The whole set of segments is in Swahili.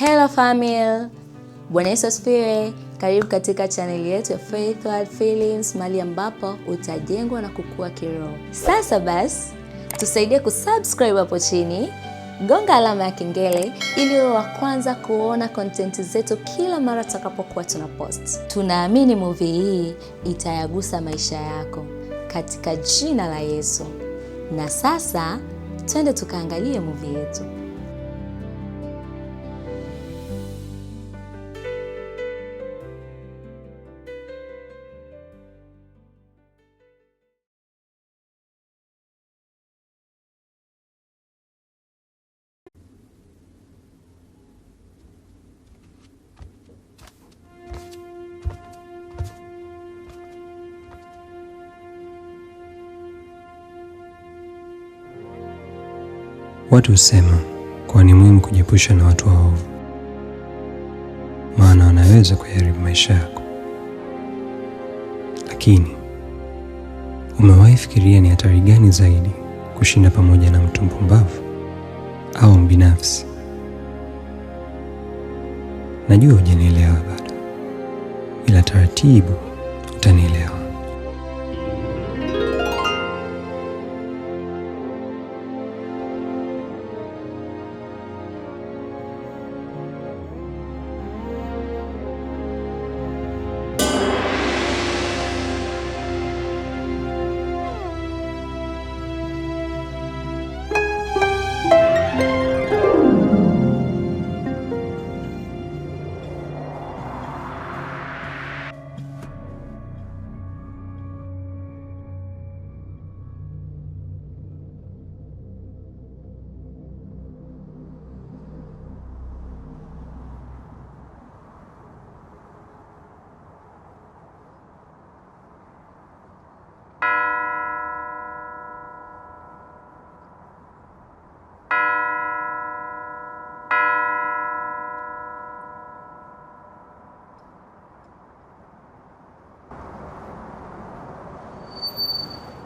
Hello family. Bwana Yesu asifiwe. Karibu katika chaneli yetu ya Faith World Films, mahali ambapo utajengwa na kukua kiroho. Sasa basi, tusaidie kusubscribe hapo chini, gonga alama ya kengele ili uwe wa kwanza kuona content zetu kila mara tutakapokuwa tunapost. Tunaamini movie hii itayagusa maisha yako katika jina la Yesu. Na sasa twende tukaangalie movie yetu. Watu husema kuwa ni muhimu kujiepusha na watu waovu, maana wanaweza kuyaharibu maisha yako. Lakini umewahi fikiria ni hatari gani zaidi kushinda pamoja na mtu mpumbavu au mbinafsi? Najua hujanielewa bado, ila taratibu utanielewa.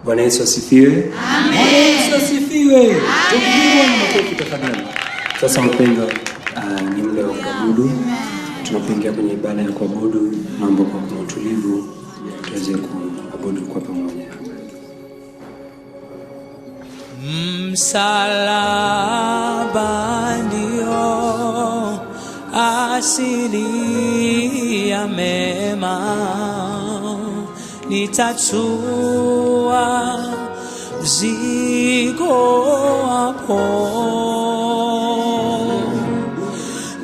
Bwana Yesu asifiwe. Amen. Bwana Yesu asifiwe. Tumpigie Bwana makofi tafadhali. Sasa mpendwa, ni muda wa kuabudu. Tunapoingia kwenye ibada ya kuabudu, naomba kwa kuna utulivu tuweze kuabudu kwa pamoja. Msalaba ndio asili ya mema, nitatua mzigo wapo,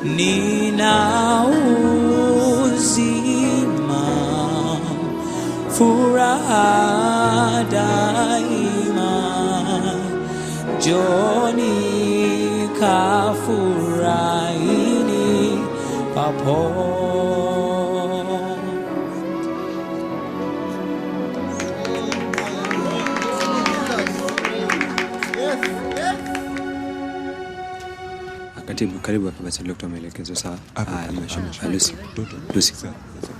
nina uzima, furaha daima, njoni kafurahini papo. Katibu, karibu hapa basi ndio kutoa maelekezo sawa. Haya, Lucy. Lucy.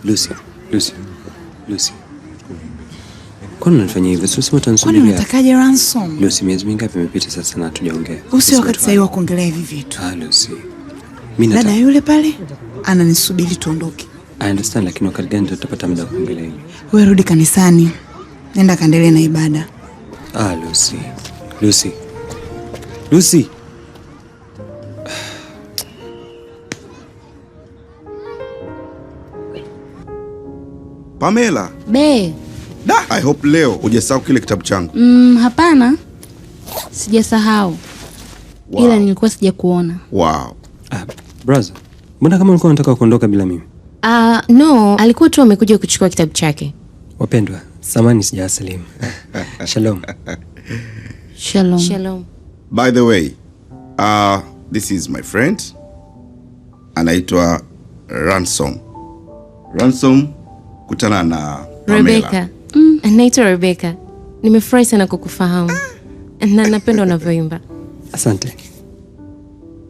Lucy. Lucy. Lucy. Kwani unanifanyia hivyo? Sio utanisubiri. Kwani unatakaje ransom? Lucy, miezi mingapi imepita sasa na hatujaongea? Usi wakati sahihi wa kuongelea hivi vitu. Lucy. Mimi nataka dada yule pale ananisubiri tuondoke. I understand, lakini wakati gani tutapata muda wa kuongelea hivi? Wewe rudi kanisani. Nenda kaendelee na ibada. Lucy. Lucy. Lucy. Pamela. Be. Da, I hope leo hujasahau kile kitabu changu. Hapana. Sijasahau. Wow. Ila nilikuwa sijakuona. Wow. Brother, mbona kama ulikuwa unataka kuondoka bila mimi? No, alikuwa tu amekuja kuchukua kitabu chake. Wapendwa, samahani sijawasalimu. Shalom. Shalom. Shalom. By the way, this is my friend. Anaitwa Ransom. Ransom, kutana na Pamela. Rebecca. Naitwa Rebecca. Nimefurahi sana kukufahamu. Na napenda unavyoimba. Asante.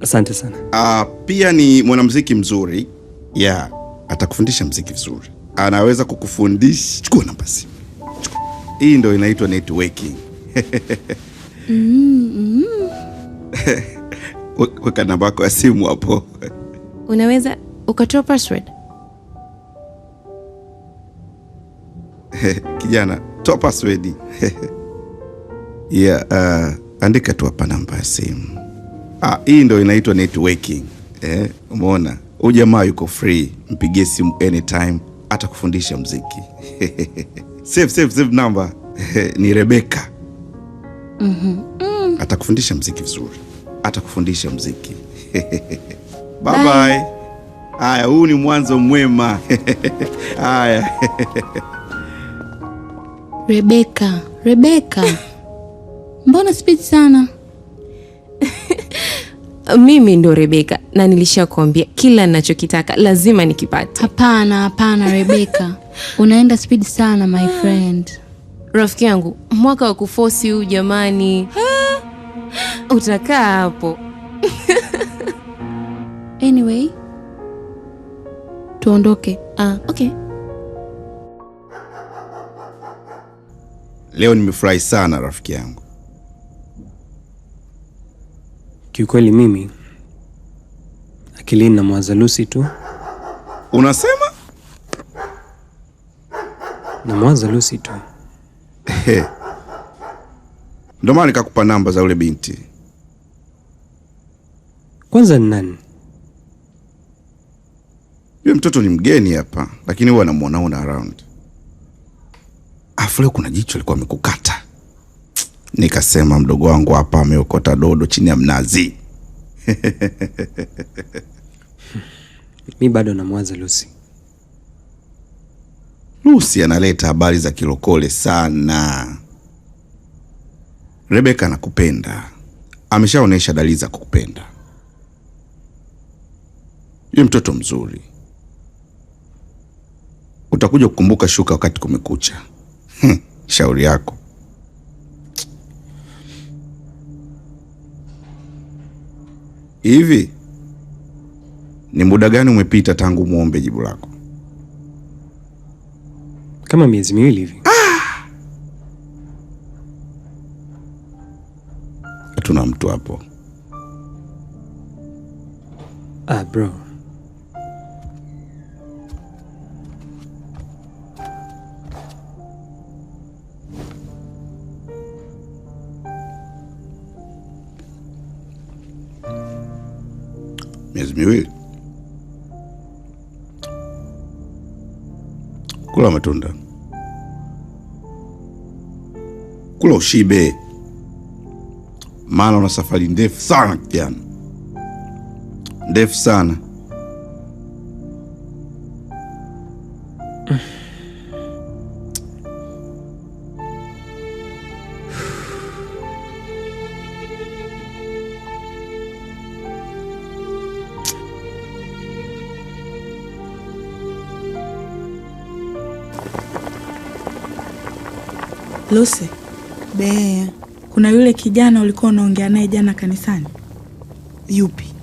Asante sana. Pia ni mwanamuziki mzuri. Yeah, atakufundisha muziki vizuri. Anaweza kukufundisha. Chukua namba simu. Chukua. Hii ndio inaitwa networking. Weka namba yako ya simu hapo. Unaweza ukatoa password? Kijana, toa password. Yeah, andika tu hapa namba ya simu. Hii ndio inaitwa networking. Umeona? Huyu jamaa yuko free, mpigie simu anytime, atakufundisha muziki. Save number. Ni Rebecca. Atakufundisha muziki vizuri. Atakufundisha muziki. Bye bye. Haya, huu ni mwanzo mwema. Haya. Rebecca. Mbona speed sana? Mimi ndo Rebecca na nilishakwambia kila ninachokitaka lazima nikipate. Hapana Rebecca. Unaenda speed sana my friend. Rafiki yangu, mwaka wa kuforce huu jamani. Utakaa hapo. Anyway, tuondoke. Okay. Leo nimefurahi sana rafiki yangu. Kiukweli mimi akilini namwaza Lucy tu. Unasema? Namwaza Lucy tu. Ndio maana nikakupa namba za ule binti. Kwanza ni nani? Yule mtoto ni mgeni hapa, lakini huwa namuona around. Afu leo kuna jicho alikuwa amekukata. Nikasema mdogo wangu hapa ameokota dodo chini ya mnazi. Mi bado namwaza Lucy. Lucy analeta habari za kilokole sana. Rebecca anakupenda. Ameshaonesha dalili za kukupenda. Yule mtoto mzuri. Utakuja kukumbuka shuka wakati kumekucha. Shauri yako. Hivi ni muda gani umepita tangu muombe jibu lako? Kama miezi miwili hivi. Hatuna mtu hapo. Bro. Miezi miwili. Kula matunda. Kula ushibe. Maana una safari ndefu sana kijana. Ndefu sana. Lucy, Be, kuna yule kijana ulikuwa unaongea naye jana kanisani? Yupi?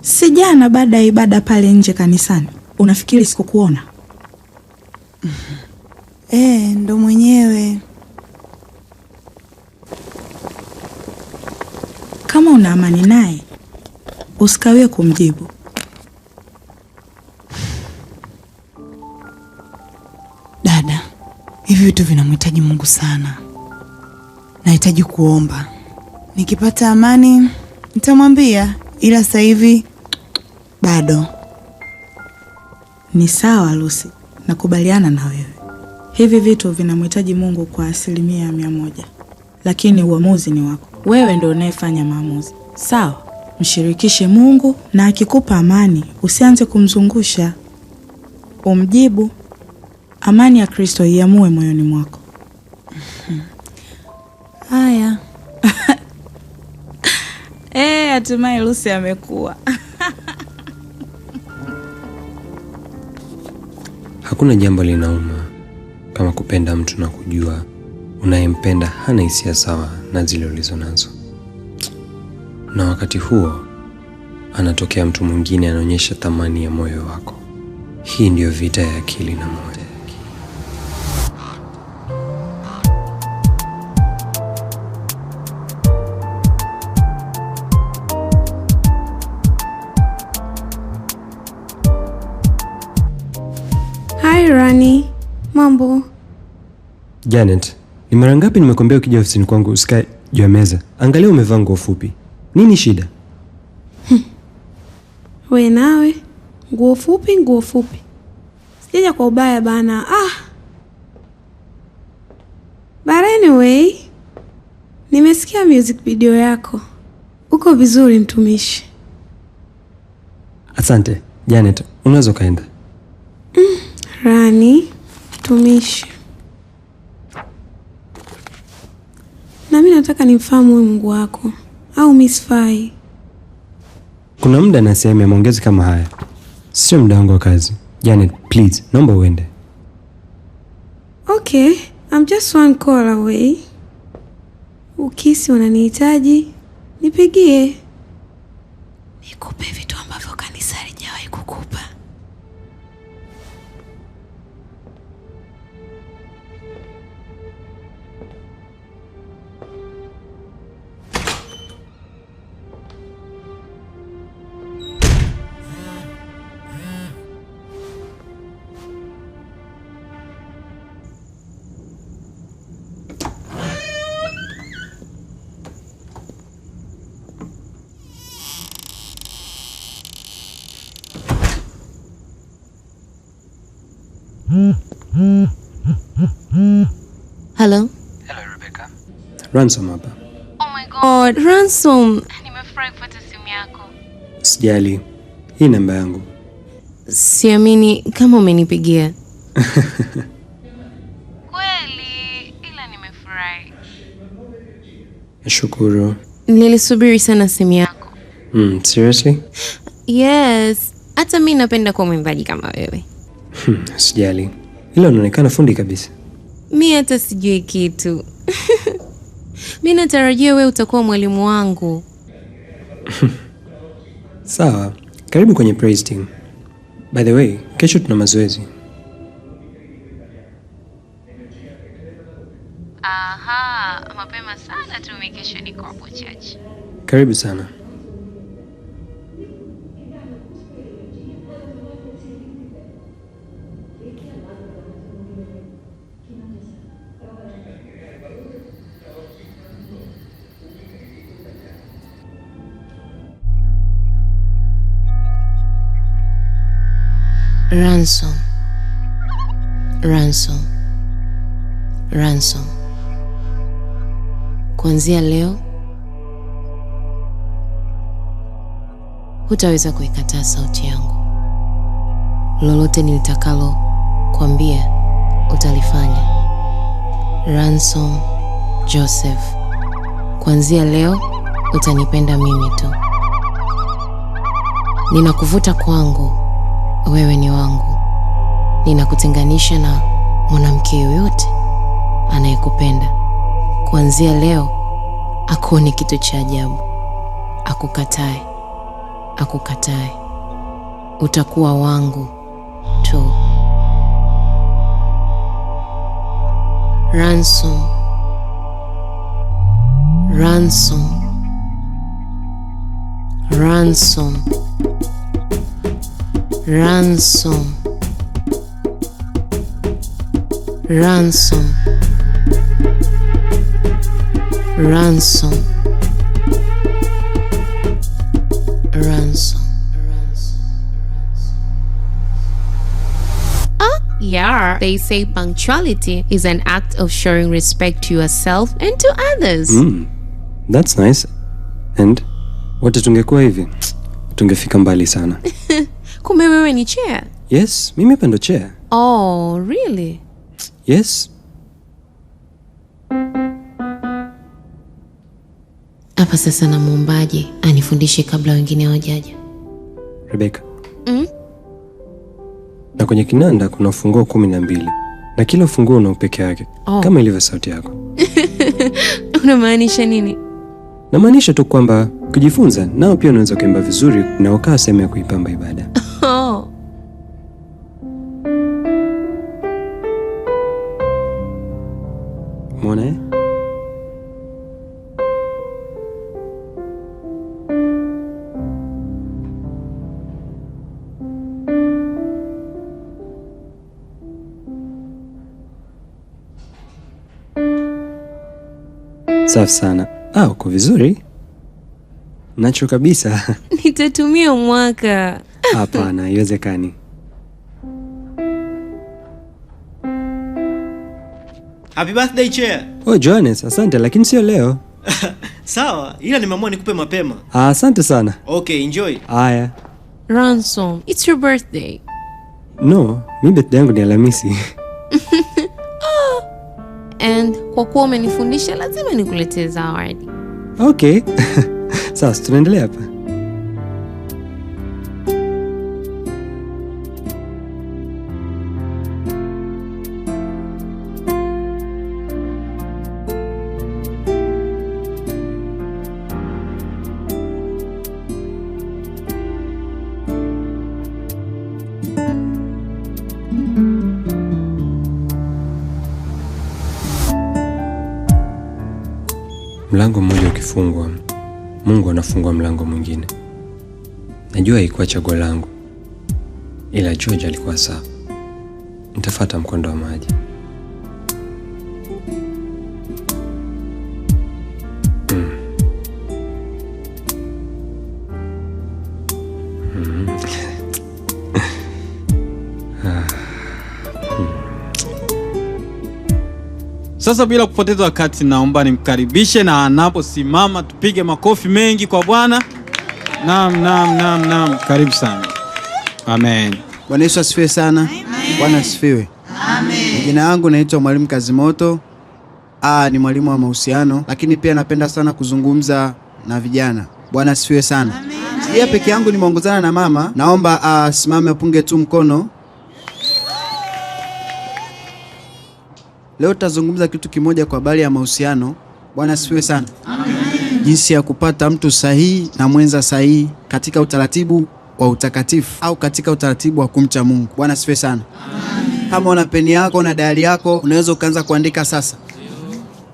Si jana baada ya ibada pale nje kanisani. Unafikiri sikukuona? Ndo mwenyewe. Kama una amani naye, usikawie kumjibu. Dada, hivi vitu vinamhitaji Mungu sana. Nahitaji kuomba. Nikipata amani nitamwambia, ila sasa hivi bado. Ni sawa Lucy, nakubaliana na wewe. Hivi vitu vinamhitaji Mungu kwa 100%. Lakini uamuzi ni wako. Wewe ndio unayefanya maamuzi. Sawa, mshirikishe Mungu na akikupa amani, usianze kumzungusha. Umjibu. Amani ya Kristo iamue moyoni mwako. Haya. Hatimaye Lucy amekuwa. Hakuna jambo linauma kama kupenda mtu na kujua unayempenda hana hisia sawa na zile ulizonazo. Na wakati huo anatokea mtu mwingine anaonyesha thamani ya moyo wako. Hii ndiyo vita ya akili na moyo. Hi Rani, mambo? Janet, ni mara ngapi nimekuambia ukija ofisini kwangu usikae juu ya meza? Angalia umevaa nguo fupi. Nini shida? We nawe, nguo fupi, nguo fupi. Sijaja kwa ubaya bana. But anyway, nimesikia music video yako. Uko vizuri mtumishi. Asante, Janet, unaweza kaenda. Rani, mtumishi. Na mimi nataka nimfahamu huyu Mungu wako. Au misfai. Kuna muda na sehemu ya maongezi kama haya. Sio muda wangu wa kazi. Janet, please, naomba uende. Okay, I'm just one call away. Ukisi unanihitaji, nipigie. Nikupe vitu ambavyo kanisa halijawahi kukupa. Hello? Hello Rebecca. Ransom hapa. Oh my God, Ransom. Nimefurahi kupata simu yako. Sijali. Hii namba yangu. Siamini kama umenipigia. Kweli, ila nimefurahi. Nashukuru. Nilisubiri sana simu yako. Seriously? Yes, hata mimi napenda kuwa mwimbaji kama wewe. Sijali. Ila unaonekana fundi kabisa. Mi hata sijui kitu. Mi natarajia wewe utakuwa mwalimu wangu. Sawa, karibu kwenye praise team. By the way, kesho tuna mazoezi. Aha, mapema sana tu kesho niko hapo church. Karibu sana. Ransom. Ransom. Ransom. Kuanzia leo hutaweza kuikataa sauti yangu. Lolote nilitakalo kuambia utalifanya. Ransom Joseph. Kuanzia leo utanipenda mimi tu. Ninakuvuta kwangu. Wewe ni wangu. Ninakutenganisha na mwanamke yoyote anayekupenda. Kuanzia leo akuone kitu cha ajabu. Akukatae. Akukatae. Utakuwa wangu tu. Ransom. Ransom. Ransom. Ransom. Ransom. Ransom. Ransom. Yeah, they say punctuality is an act of showing respect to yourself and to others. That's nice. And wote tungekuwa hivi, tungefika mbali sana. Kumbe wewe ni chair? Yes, mimi hapa ndo chair. Oh, really? Yes. Hapa sasa na muombaji anifundishe kabla wengine hawajaja. Rebecca. Na kwenye kinanda kuna ufunguo 12 na kila ufunguo una upekee wake. Oh. Kama ilivyo sauti yako. Unamaanisha nini? Namaanisha tu kwamba ukijifunza nao pia unaweza kuimba vizuri na ukawa sehemu ya kuipamba ibada. Oh. Umeona eh? Safi sana. Uko vizuri? Nacho kabisa. Nitatumia mwaka. Hapana, haiwezekani. Happy birthday chair. Oh, Johannes, asante lakini sio leo. Sawa, ila nimeamua nikupe mapema. Asante sana. Okay, enjoy. Haya. Ransom, it's your birthday. No, mi birthday yangu ni Alhamisi. And kwa kuwa umenifundisha lazima nikuletee zawadi. Okay. Sasa tunaendelea hapa. Mlango mmoja ukifungwa, Mungu anafungua mlango mwingine. Najua haikuwa chaguo langu, ila George alikuwa sawa. Nitafuata mkondo wa maji. Sasa bila kupoteza wakati, naomba nimkaribishe na anaposimama tupige makofi mengi kwa Bwana. Naam, naam, naam, naam. Karibu sana. Amen. Bwana Yesu asifiwe sana. Bwana asifiwe. Amen. Jina langu naitwa Mwalimu Kazimoto. Ni mwalimu wa mahusiano, lakini pia napenda sana kuzungumza na vijana. Bwana asifiwe sana. Sija peke yangu, nimeongozana na mama. Naomba asimame apunge tu mkono. Leo tutazungumza kitu kimoja kwa habari ya mahusiano. Bwana asifiwe sana. Amen. Jinsi ya kupata mtu sahihi na mwenza sahihi katika utaratibu wa utakatifu au katika utaratibu wa kumcha Mungu. Bwana asifiwe sana. Amen. Kama una peni yako na diary yako, unaweza ukaanza kuandika sasa.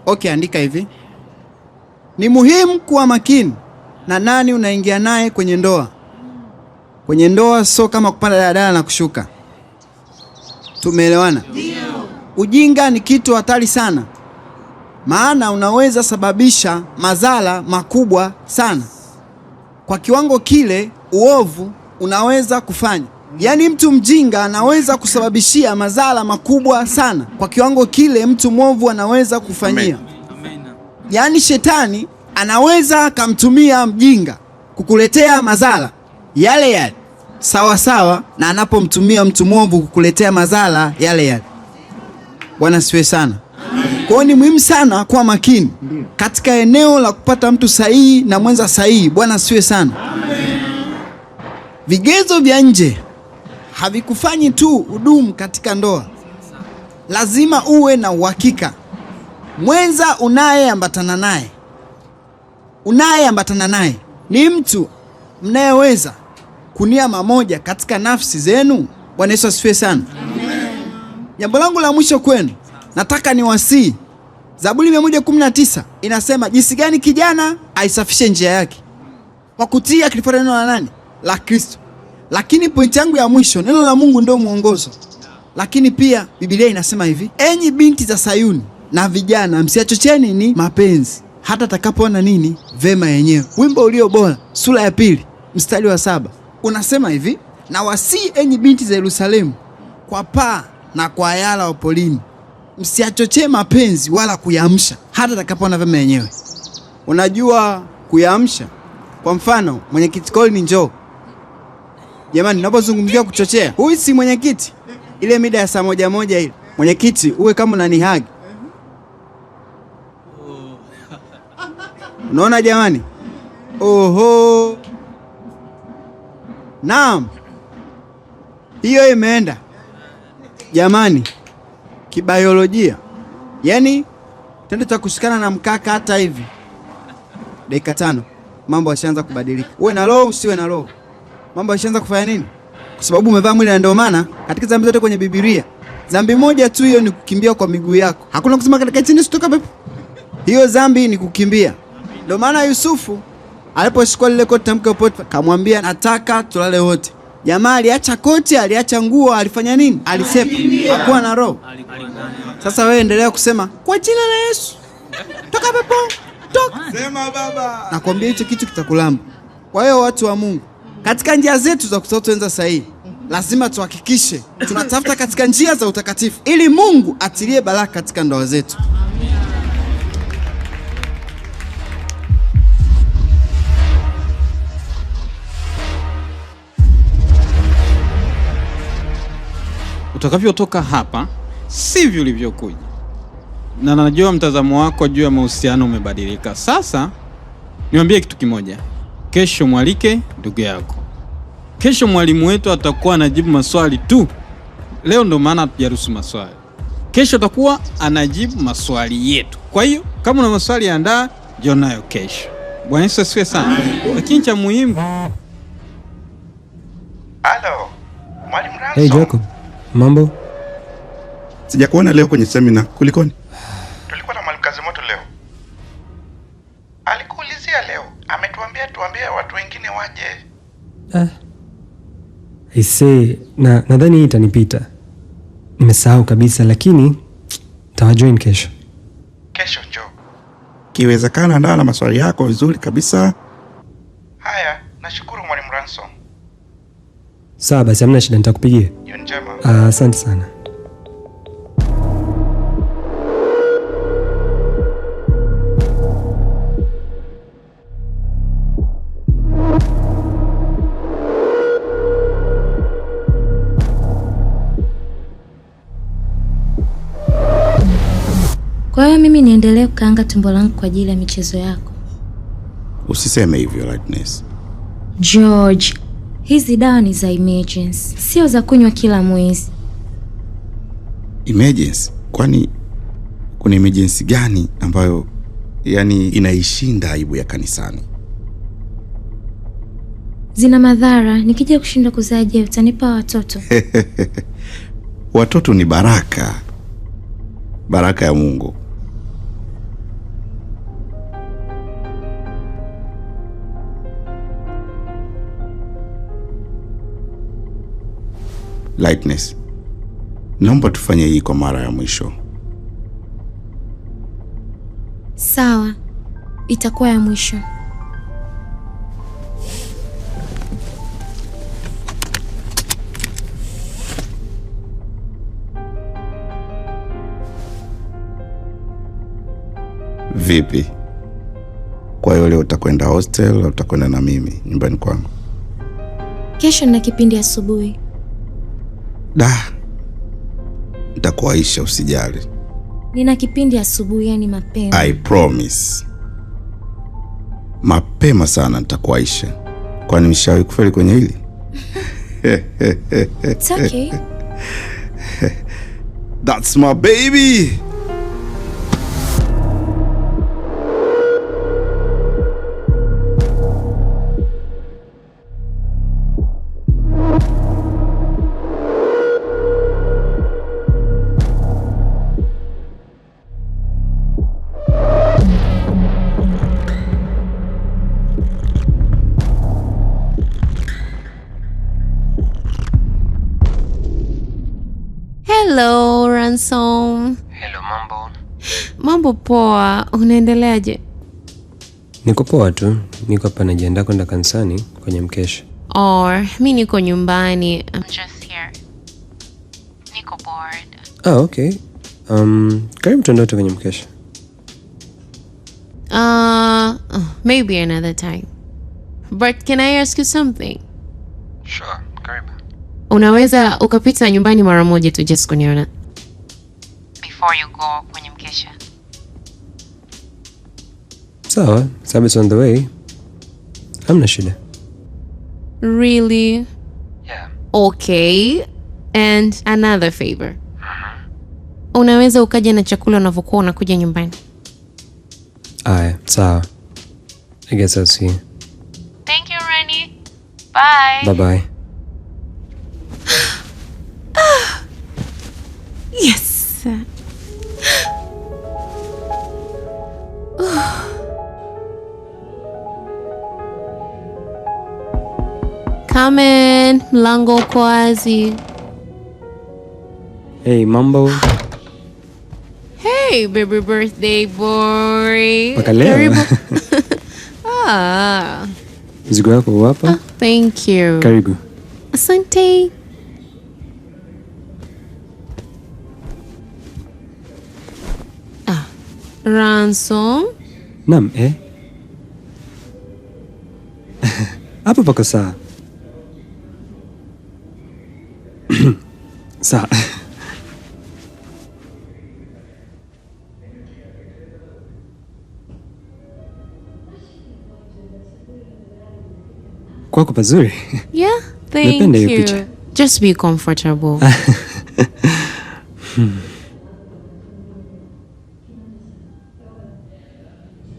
Okay, andika hivi. Ni muhimu kuwa makini na nani unaingia naye kwenye ndoa. Kwenye ndoa sio kama kupanda daladala na kushuka. Tumeelewana? Ndio. Ujinga ni kitu hatari sana, maana unaweza sababisha madhara makubwa sana. Kwa kiwango kile uovu unaweza kufanya. Yaani mtu mjinga anaweza kusababishia madhara makubwa sana. Kwa kiwango kile mtu mwovu anaweza kufanyia. Yaani shetani anaweza akamtumia mjinga kukuletea madhara yale yale, sawa sawa na anapomtumia mtu mwovu kukuletea madhara yale yale. Bwana siwe sana. Kwa hiyo ni muhimu sana kuwa makini katika eneo la kupata mtu sahihi na mwenza sahihi. Bwana siwe sana. Vigezo vya nje havikufanyi tu udumu katika ndoa. Lazima uwe na uhakika mwenza unayeambatana naye ni mtu mnayeweza kunia mamoja katika nafsi zenu. Bwana Yesu asifiwe sana. Jambo langu la mwisho kwenu, nataka niwasihi. Zaburi 119 inasema jinsi gani kijana aisafishe njia yake kwa kutii akilifuata neno la nani? La Kristo. Lakini pointi yangu ya mwisho, neno la Mungu ndio mwongozo. Lakini pia Biblia inasema hivi, enyi binti za Sayuni na vijana, msiachocheni ni mapenzi hata atakapoona nini vema yenyewe. Wimbo ulio bora sura ya 2 mstari wa 7 unasema hivi, na wasii enyi binti za Yerusalemu kwa paa na kwa ayala wa polini, msiachochee mapenzi wala kuyaamsha hata atakapoona vema yenyewe. Unajua kuyaamsha, kwa mfano mwenyekiti Colin njoo. Jamani, ninapozungumzia kuchochea, huyu si mwenyekiti. Ile mida ya saa 1:00 ile, mwenyekiti uwe kama unanihagi. Unaona jamani? Oho. Naam. Hiyo imeenda. Jamani, kibiolojia, yaani tendo cha kushikana na mkaka hata hivi dakika 5 mambo yashaanza kubadilika. Uwe na roho usiwe na roho, mambo yashaanza kufanya nini? Kwa sababu umevaa mwili. Na ndio maana katika dhambi zote kwenye Biblia, dhambi moja tu hiyo ni kukimbia kwa miguu yako. Hakuna kusema katika chini sitoka pepo. Hiyo dhambi ni kukimbia. Ndio maana Yusufu aliposhikwa lile koti na mke wa Potifa, kamwambia nataka tulale wote. Jamaa aliacha koti, aliacha nguo, alifanya nini? Alisepa. Hakuwa na roho. Sasa wewe endelea kusema kwa jina la Yesu toka pepo. Toka. Sema baba. Nakwambia hicho kitu kitakulamba. Kwa hiyo watu wa Mungu, katika njia zetu za kutafuta wenza sahihi, lazima tuhakikishe tunatafuta katika njia za utakatifu ili Mungu atilie baraka katika ndoa zetu. Utakavyotoka hapa sivyo ulivyokuja, na najua mtazamo wako juu ya mahusiano umebadilika. Sasa niambie kitu kimoja, kesho mwalike ndugu yako. Kesho mwalimu wetu atakuwa anajibu maswali tu. Leo ndo maana hatujaruhusu maswali. Kesho atakuwa anajibu maswali yetu. Kwa hiyo kama una maswali andaa, njoo nayo kesho. Bwana Yesu asifiwe sana. Lakini cha muhimu. Halo, Mwalimu Ransom. Hey Jacob, mambo? Sijakuona leo kwenye semina, kulikoni? Tulikuwa na Mwalimu Kazimoto leo. Alikuulizia leo, ametuambia tuambie watu wengine waje. Aisee, na nadhani hii itanipita. Nimesahau kabisa, lakini nitawajoin kesho. Kesho njoo. Kiwezekana andaa na maswali yako vizuri kabisa. Haya, nashukuru Mwalimu Ransom. Sawa basi, hamna shida, nitakupigia. Jioni njema. Asante sana. Kwa hiyo mimi niendelee kukaanga tumbo langu kwa ajili ya michezo yako? Usiseme hivyo Lightness. George, hizi dawa ni za emergency, sio za kunywa kila mwezi. Emergency? Kwani kuna emergency gani ambayo yani inaishinda aibu ya kanisani? Zina madhara, nikija kushindwa kuzaa je, utanipa watoto? Watoto ni baraka. Baraka ya Mungu. Lightness, naomba tufanye hii kwa mara ya mwisho. Sawa, itakuwa ya mwisho. Vipi? Kwa hiyo leo utakwenda hostel au utakwenda na mimi nyumbani kwangu? Kesho nina kipindi asubuhi. Da, nitakuaisha, usijali. Nina kipindi asubuhi, yani mapema. I promise. Mapema sana nitakuaisha. Kwani nishawahi kufeli kwenye hili? It's okay. That's my baby. Hello, Ransom. Hello, mambo. Mambo poa, unaendeleaje? Niko poa tu, niko hapa najiandaa kwenda kanisani kwenye mkesha. Or, mi niko nyumbani. I'm just here. Niko bored. Ah, okay. Karibu tuende wote kwenye mkesha. Maybe another time. But can I ask you something? Sure, karibu. Unaweza ukapita nyumbani mara moja tu just kuniona. Before you go kwenye mkesha. Sawa, Sabbath's on the way. Hamna shida. Really? Yeah. Okay. And another favor. Unaweza ukaja na chakula unavokuwa unakuja nyumbani. Aya, sawa. I guess I'll see you. Thank you, Rennie. Bye. Bye-bye. Yes. Come in, mlango uko wazi. Hey, mambo. Hey, baby birthday boy. Mpaka leo. Karibu. Ah, Mzigo wako hapa. thank you. Karibu. Asante. Ah, Ransom. Naam, eh? Hapo pako sawa. Sawa. Kwako pazuri. Yeah, thank Napenda hiyo you. picha. Just be comfortable.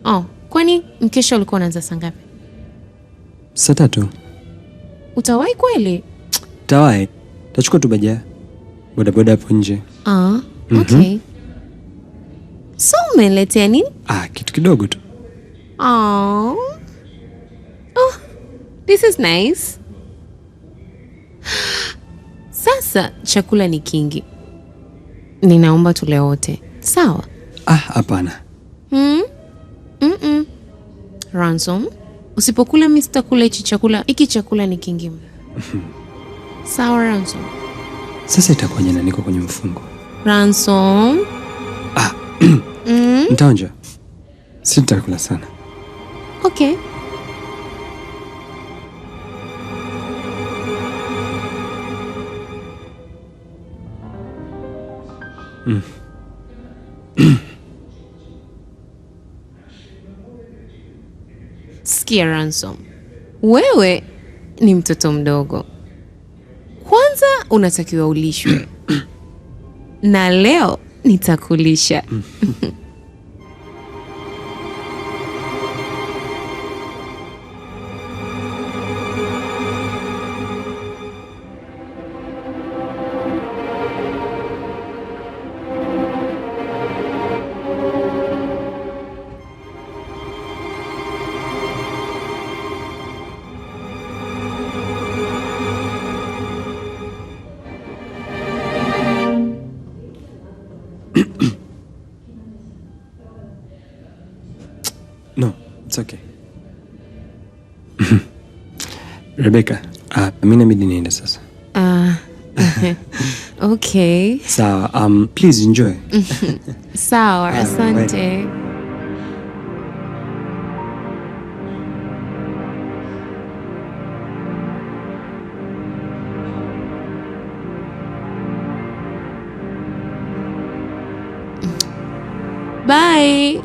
Oh, kwani mkesha ulikuwa unaanza saa ngapi? Saa 3. Utawahi kweli? Tawahi. Tachukua tu baja. Bodaboda hapo nje. Ah, okay. So umeniletea nini? Ah, kitu kidogo tu. Oh. Oh, this is nice. Sasa chakula ni kingi. Ninaomba tule wote. Sawa? Ah, hapana. Ransom, usipokula mimi sitakula hichi chakula. Hiki chakula ni kingi. Sawa Ransom. Sasa itakuwaje na niko kwenye mfungo? Ransom. Ah. Nitaonja. Sitakula sana. Okay. Sikia Ransom, wewe ni mtoto mdogo. Kwanza unatakiwa ulishwe. Na leo nitakulisha. No, it's okay. Rebecca, mimi inabidi niende sasa. Okay. Sawa, please enjoy. Sawa, asante. Bye.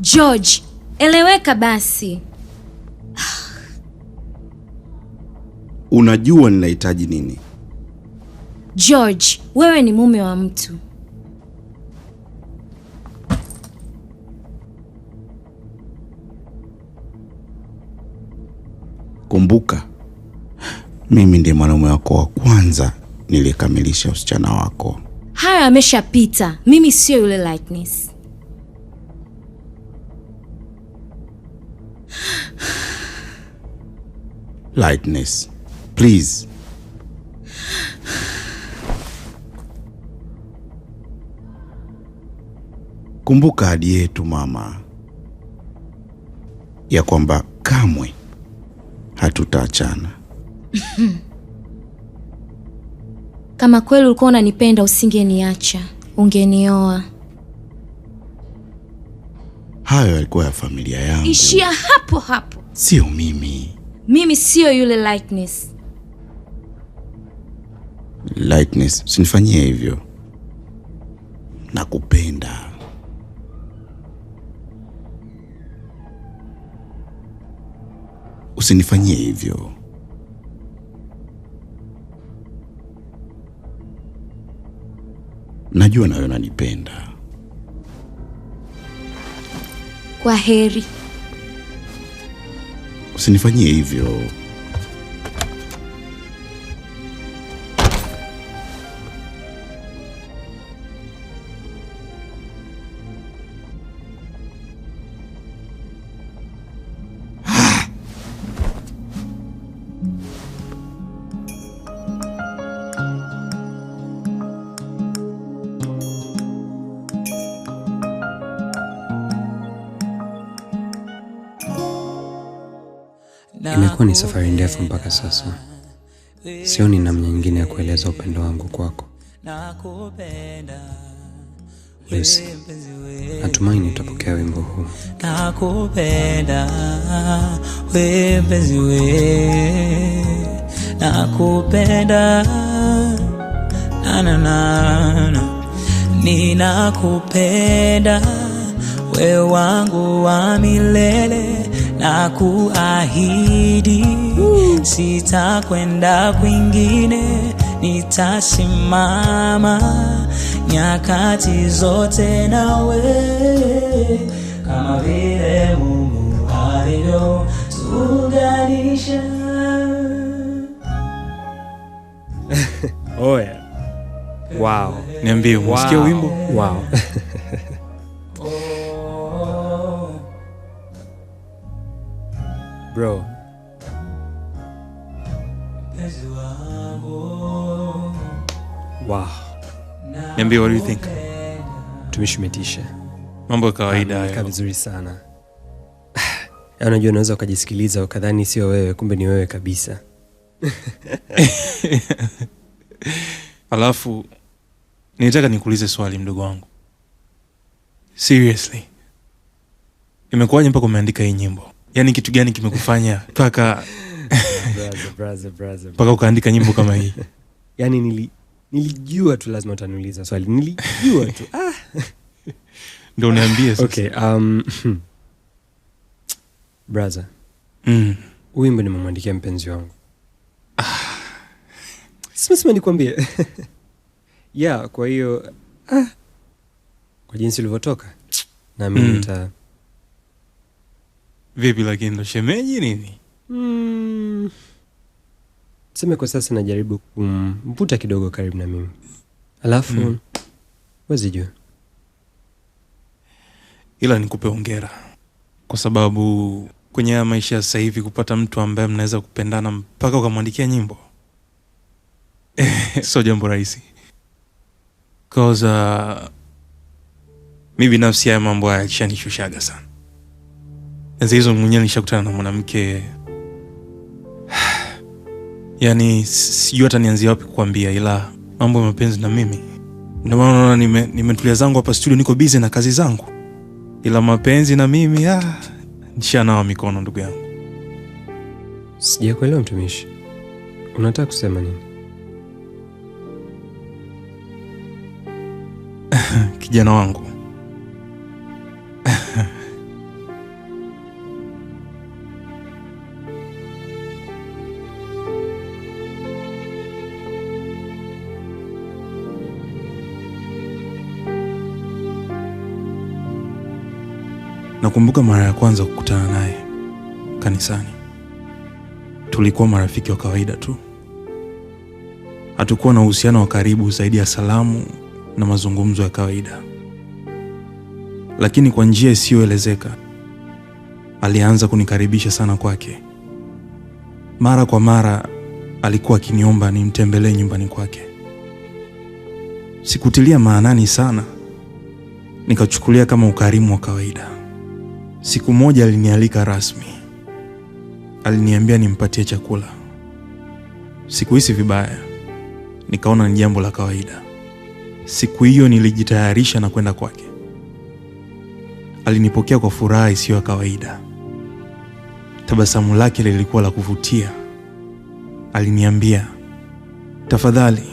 George, eleweka basi. Unajua ninahitaji nini? George, wewe ni mume wa mtu. Kumbuka, mimi ndiye mwanaume wako wa kwanza niliyekamilisha usichana wako. Hayo ameshapita. Mimi sio yule Lightness. Lightness, please. Kumbuka ahadi yetu mama, ya kwamba kamwe hatutaachana. Kama kweli ulikuwa unanipenda usingeniacha, ungenioa. Hayo yalikuwa ya familia yangu. Ishia hapo hapo. Sio mimi. Mimi sio yule Lightness. Lightness, usinifanyie hivyo. Nakupenda. Usinifanyie hivyo. Najua nawe unanipenda. Kwa heri. Usinifanyie hivyo. Imekuwa ni safari ndefu mpaka sasa. Sioni namna nyingine ya kueleza upendo wangu kwako. Lucy, natumaini utapokea wimbo huu. Nakupenda we mpenzi we, nakupenda na na na na, ninakupenda we wangu wa milele, nakuahidi sitakwenda kwingine, nitasimama nyakati zote nawe, kama vile Mungu alivyotuunganisha. Oh yeah. Wow. Niambie, umesikia wimbo? Wow. Bro. Wow. Niambie, what do you think? Mtumishi, umetisha. Mambo ya kawaida hayo. Kaa vizuri sana. Unajua unaweza ukajisikiliza ukadhani sio wewe, kumbe ni wewe kabisa. Alafu nilitaka nikuulize swali mdogo wangu. Seriously, imekuwaje mpaka umeandika hii nyimbo? Yaani kitu gani kimekufanya mpaka Brother. mpaka ukaandika nyimbo kama hii? Yaani nilijua tu lazima utaniuliza swali. Nilijua tu. Ndio uniambie sasa. Okay, brother. Wimbo nimemwandikia mpenzi wangu. Sima nikwambie. Yeah, kwa hiyo kwa jinsi ulivyotoka na mimi nita Vipi lakini ndo shemeji nini? Tuseme kwa sasa najaribu kumvuta kidogo karibu na mimi. Alafu wazijua. Ila nikupe hongera kwa sababu kwenye haya maisha sasa hivi kupata mtu ambaye mnaweza kupendana mpaka ukamwandikia nyimbo sio jambo rahisi. Cause mimi binafsi haya mambo haya yalishanishushaga sana. Enzi hizo mwenyewe nilishakutana na mwanamke, yaani sijui hata nianzie wapi kukuambia, ila mambo ya mapenzi na mimi, ndio maana unaona nimetulia zangu hapa studio, niko busy na kazi zangu, ila mapenzi na mimi nishanawa mikono ndugu yangu. Sijakuelewa mtumishi, unataka kusema nini? Kijana wangu, nakumbuka mara ya kwanza kukutana naye kanisani. Tulikuwa marafiki wa kawaida tu. Hatukuwa na uhusiano wa karibu zaidi ya salamu na mazungumzo ya kawaida. Lakini kwa njia isiyoelezeka, alianza kunikaribisha sana kwake. Mara kwa mara alikuwa akiniomba nimtembelee nyumbani kwake. Sikutilia maanani sana, nikachukulia kama ukarimu wa kawaida. Siku moja alinialika rasmi. Aliniambia nimpatie chakula. Sikuhisi vibaya, nikaona ni jambo la kawaida. Siku hiyo nilijitayarisha na kwenda kwake. Alinipokea kwa furaha isiyo ya kawaida. Tabasamu lake lilikuwa la kuvutia. Aliniambia, "Tafadhali,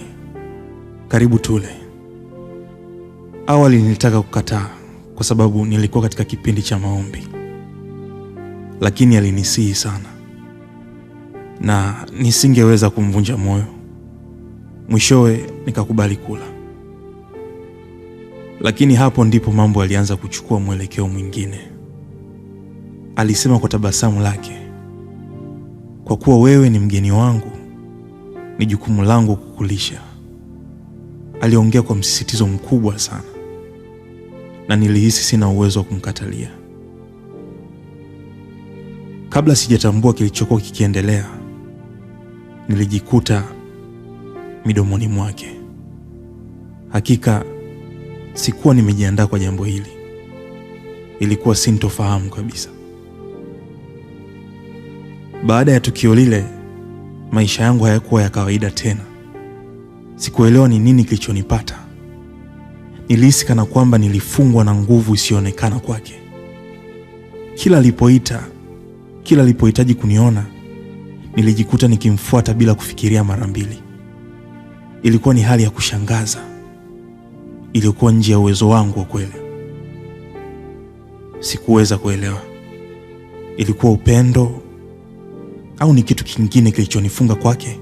karibu tule." Awali nilitaka kukataa kwa sababu nilikuwa katika kipindi cha maombi. Lakini alinisihi sana na nisingeweza kumvunja moyo. Mwishowe nikakubali kula. Lakini hapo ndipo mambo yalianza kuchukua mwelekeo mwingine. Alisema kwa tabasamu lake, "Kwa kuwa wewe ni mgeni wangu, ni jukumu langu kukulisha." Aliongea kwa msisitizo mkubwa sana, na nilihisi sina uwezo wa kumkatalia. Kabla sijatambua kilichokuwa kikiendelea, nilijikuta midomoni mwake. Hakika sikuwa nimejiandaa kwa jambo hili. Ilikuwa sintofahamu kabisa. Baada ya tukio lile, maisha yangu hayakuwa ya kawaida tena. Sikuelewa ni nini kilichonipata. Nilihisi kana kwamba nilifungwa na nguvu isiyoonekana kwake. Kila alipoita, kila alipohitaji kuniona, nilijikuta nikimfuata bila kufikiria mara mbili. Ilikuwa ni hali ya kushangaza, ilikuwa nje ya uwezo wangu wa kweli. Sikuweza kuelewa. Ilikuwa upendo au ni kitu kingine kilichonifunga kwake?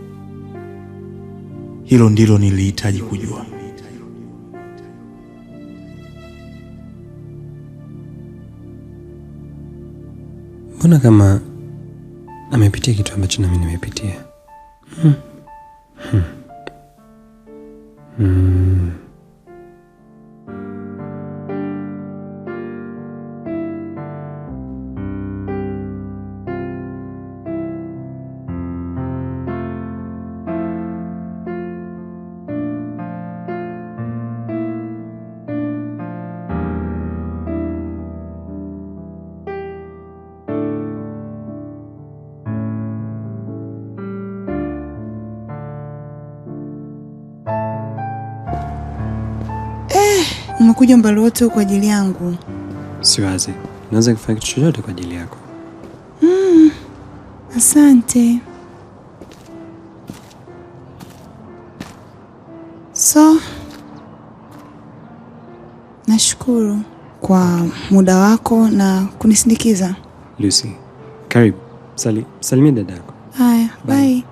Hilo ndilo nilihitaji kujua. Mbona kama amepitia kitu ambacho nami nimepitia? Umekuja umbali wote kwa ajili yangu. Siwazi, naweza kufanya kitu chochote kwa ajili yako. Asante. So, nashukuru kwa muda wako na kunisindikiza. Lucy, karibu. Salimia dada yako. Haya, bye.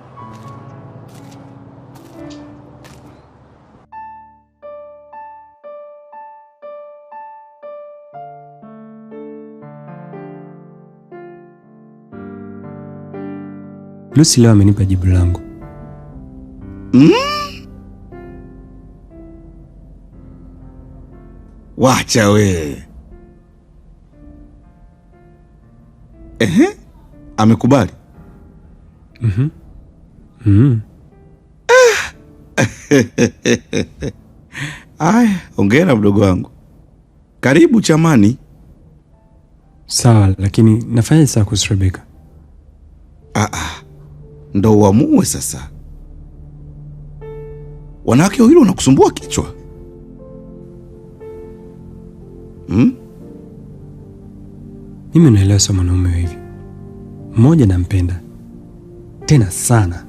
Lucy leo amenipa jibu langu. Wacha we. Ehe, amekubali? Aya, hongera mdogo wangu. Karibu chamani. Sawa, lakini nafanya sawa kuhusu Rebecca. Ndo uamue sasa. Wanawake wawili wanakusumbua kichwa. Mimi naelewa sio mwanaume hivi. Mmoja nampenda tena sana,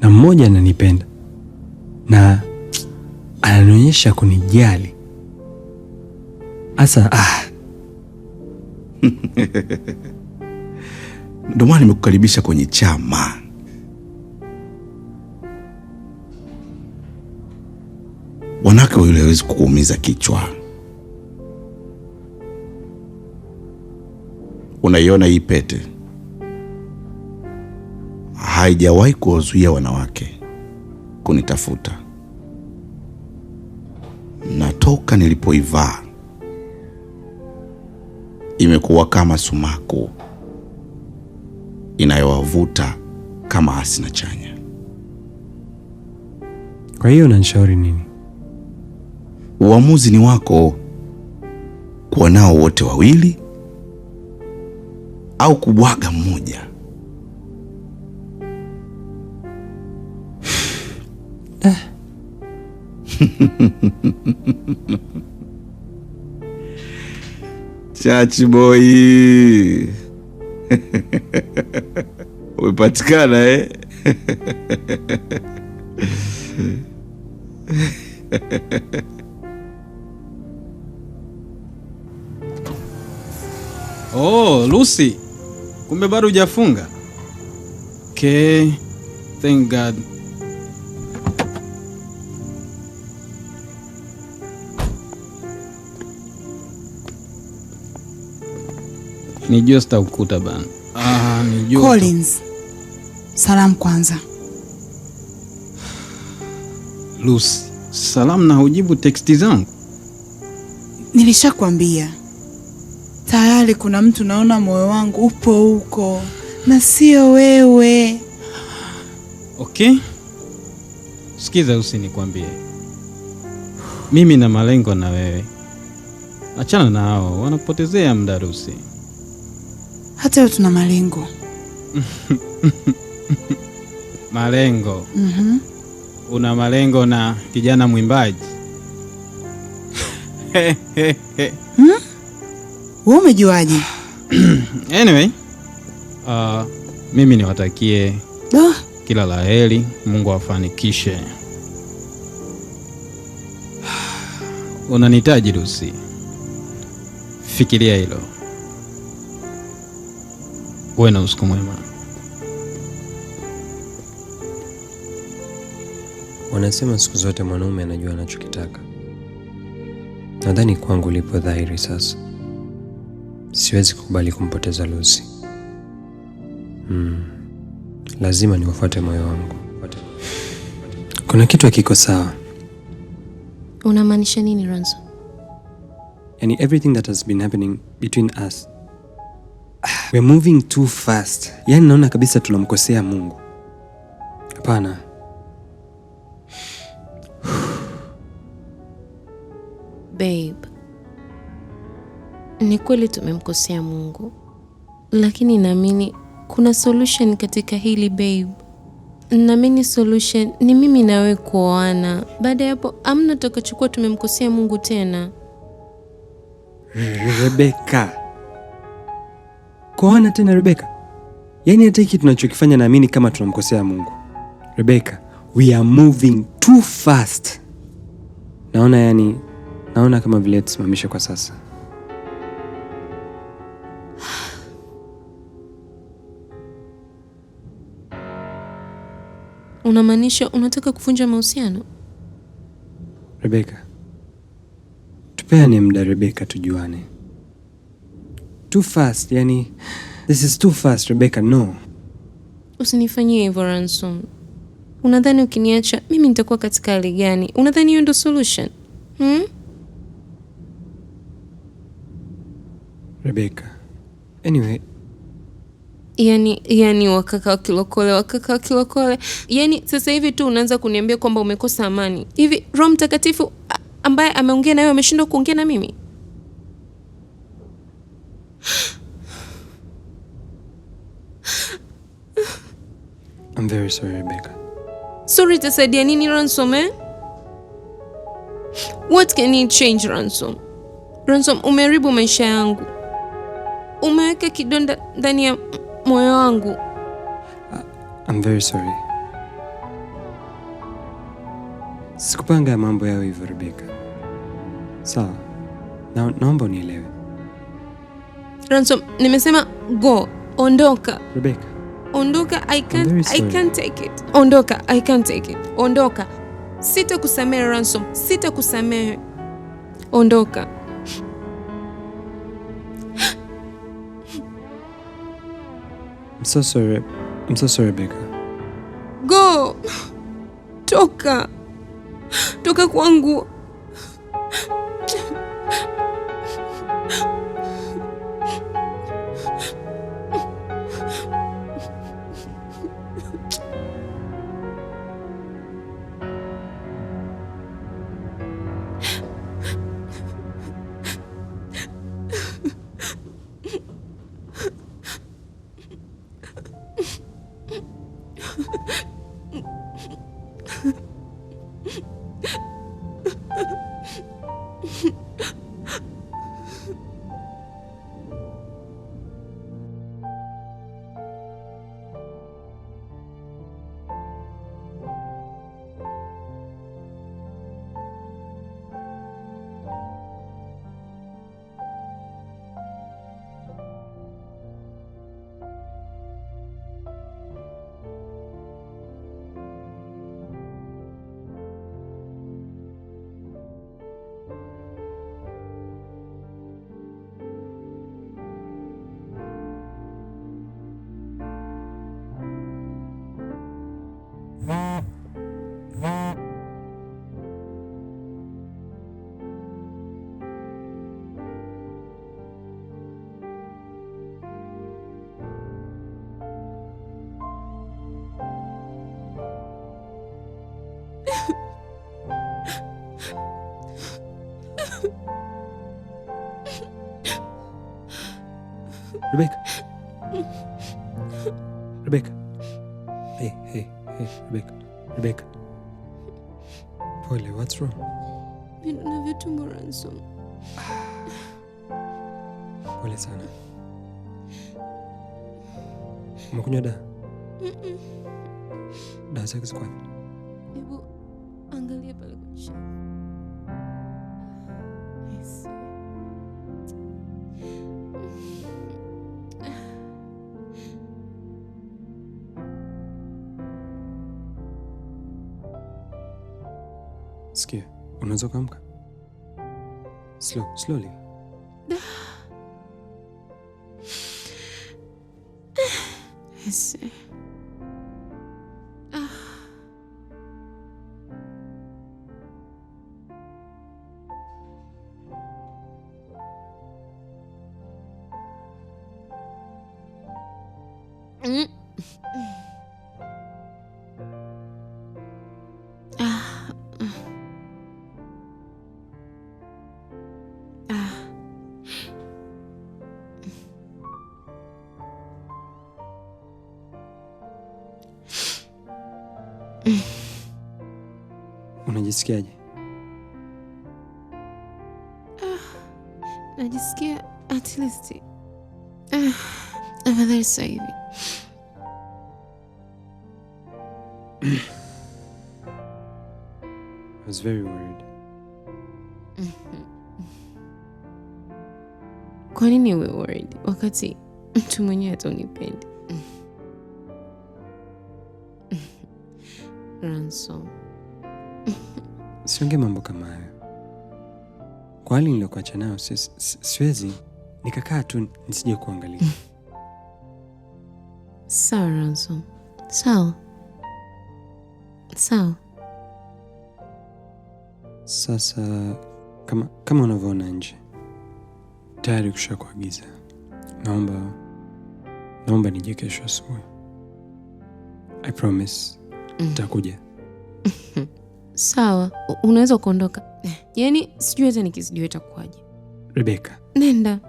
na mmoja ananipenda na ananionyesha kunijali. Asa Ndio maana nimekukaribisha kwenye chama. Wanawake wawili hawezi kukuumiza kichwa. Unaiona hii pete? Haijawahi kuwazuia wanawake kunitafuta. Na toka nilipoivaa imekuwa kama sumaku inayowavuta kama asi na chanya. Kwa hiyo unanishauri nini? Uamuzi ni wako, kuwa nao wote wawili au kubwaga mmoja. Chachi boy. Umepatikana eh? Oh, Lucy. Kumbe bado hujafunga. Okay. Thank God. Nijua sitakukuta bana. Nijua. Collins. Salamu kwanza. Lucy, salamu na hujibu teksti zangu. Nilishakwambia. Tayari kuna mtu naona moyo wangu upo huko na sio wewe. Okay. Sikiza Lucy, nikwambie. Mimi na malengo na wewe. Achana na hao, wanapotezea muda Lucy. Hata wewe tuna malengo. Malengo. Una malengo na kijana mwimbaji? Wewe umejuaje? Anyway, mimi niwatakie kila la heri, Mungu awafanikishe. Unanihitaji Lucy. Fikiria hilo. Uwe na usiku mwema. Wanasema siku zote mwanaume anajua anachokitaka. Nadhani kwangu lipo dhahiri sasa. Siwezi kukubali kumpoteza Lucy. Lazima niufuate moyo wangu. Kuna kitu hakiko sawa. Unamaanisha nini, Ransom? Yani everything that has been happening between us, we're moving too fast. Yani naona kabisa tunamkosea Mungu. Hapana. Babe, ni kweli tumemkosea Mungu, lakini naamini kuna solution katika hili babe. Naamini solution ni mimi na wewe kuoana. Baada ya hapo hamna tutakachokuwa tumemkosea Mungu tena. Rebecca. Kuoana tena Rebecca? Yaani hata hiki tunachokifanya naamini kama tunamkosea Mungu. Rebecca, we are moving too fast. Naona kama vile tusimamishe kwa sasa. Unamaanisha unataka kuvunja mahusiano? Rebecca, tupeane muda Rebecca, tujuane. Too fast, yani this is too fast Rebecca, no. Usinifanyie hivyo Ransom. Unadhani ukiniacha mimi nitakuwa katika hali gani? Unadhani hiyo ndio solution? Rebecca. Anyway, Yani wakaka wa kilokole. Yani sasa hivi tu unaanza kuniambia kwamba umekosa amani. Hivi Roho Mtakatifu ambaye ameongea na wewe ameshindwa kuongea na mimi? I'm very sorry Rebecca. Sorry itasaidia nini Ransom, eh? What can you change Ransom? Ransom, umeharibu maisha yangu. Umeweka kidonda ndani ya moyo wangu. I'm very sorry. Sikupanga mambo yao hivyo Rebecca. Sawa. Naomba unielewe. Ransom, nimesema go, ondoka. Rebecca. Ondoka, I can't take it. Ondoka, I can't take it. Ondoka. Sitakusamehe Ransom, sitakusamehe. Ondoka. I'm so sorry. I'm so sorry, Rebecca. Go. Toka. Toka kwangu. Rebecca. Hey, hey, hey, Rebecca. Rebecca. Pole, what's wrong? Vidonda vya tumbo, Ransom. Pole sana. Umekunywa dawa? Dawa zake ziko wapi? Hebu angalia pale kwenye shelf. Yes. Sikia, unaweza kuamka? Slow, slowly. Yes. Unajisikiaje? Najisikia at least afadhali sasa hivi. I was very worried. Kwa nini uwe worried wakati mtu mwenyewe hata unipendi? Ransom. Siongee mambo kama hayo. Kwa hali niliyokuacha nayo, siwezi nikakaa tu nisije kuangalia. Sawa Ransom. Sawa. Sawa. Sasa kama unavyoona nje, tayari kushakuagiza. Naomba nije kesho asubuhi. I promise nitakuja. Sawa, unaweza kuondoka. Yaani sijui hata nikisijui itakuwaje. Rebecca. Nenda.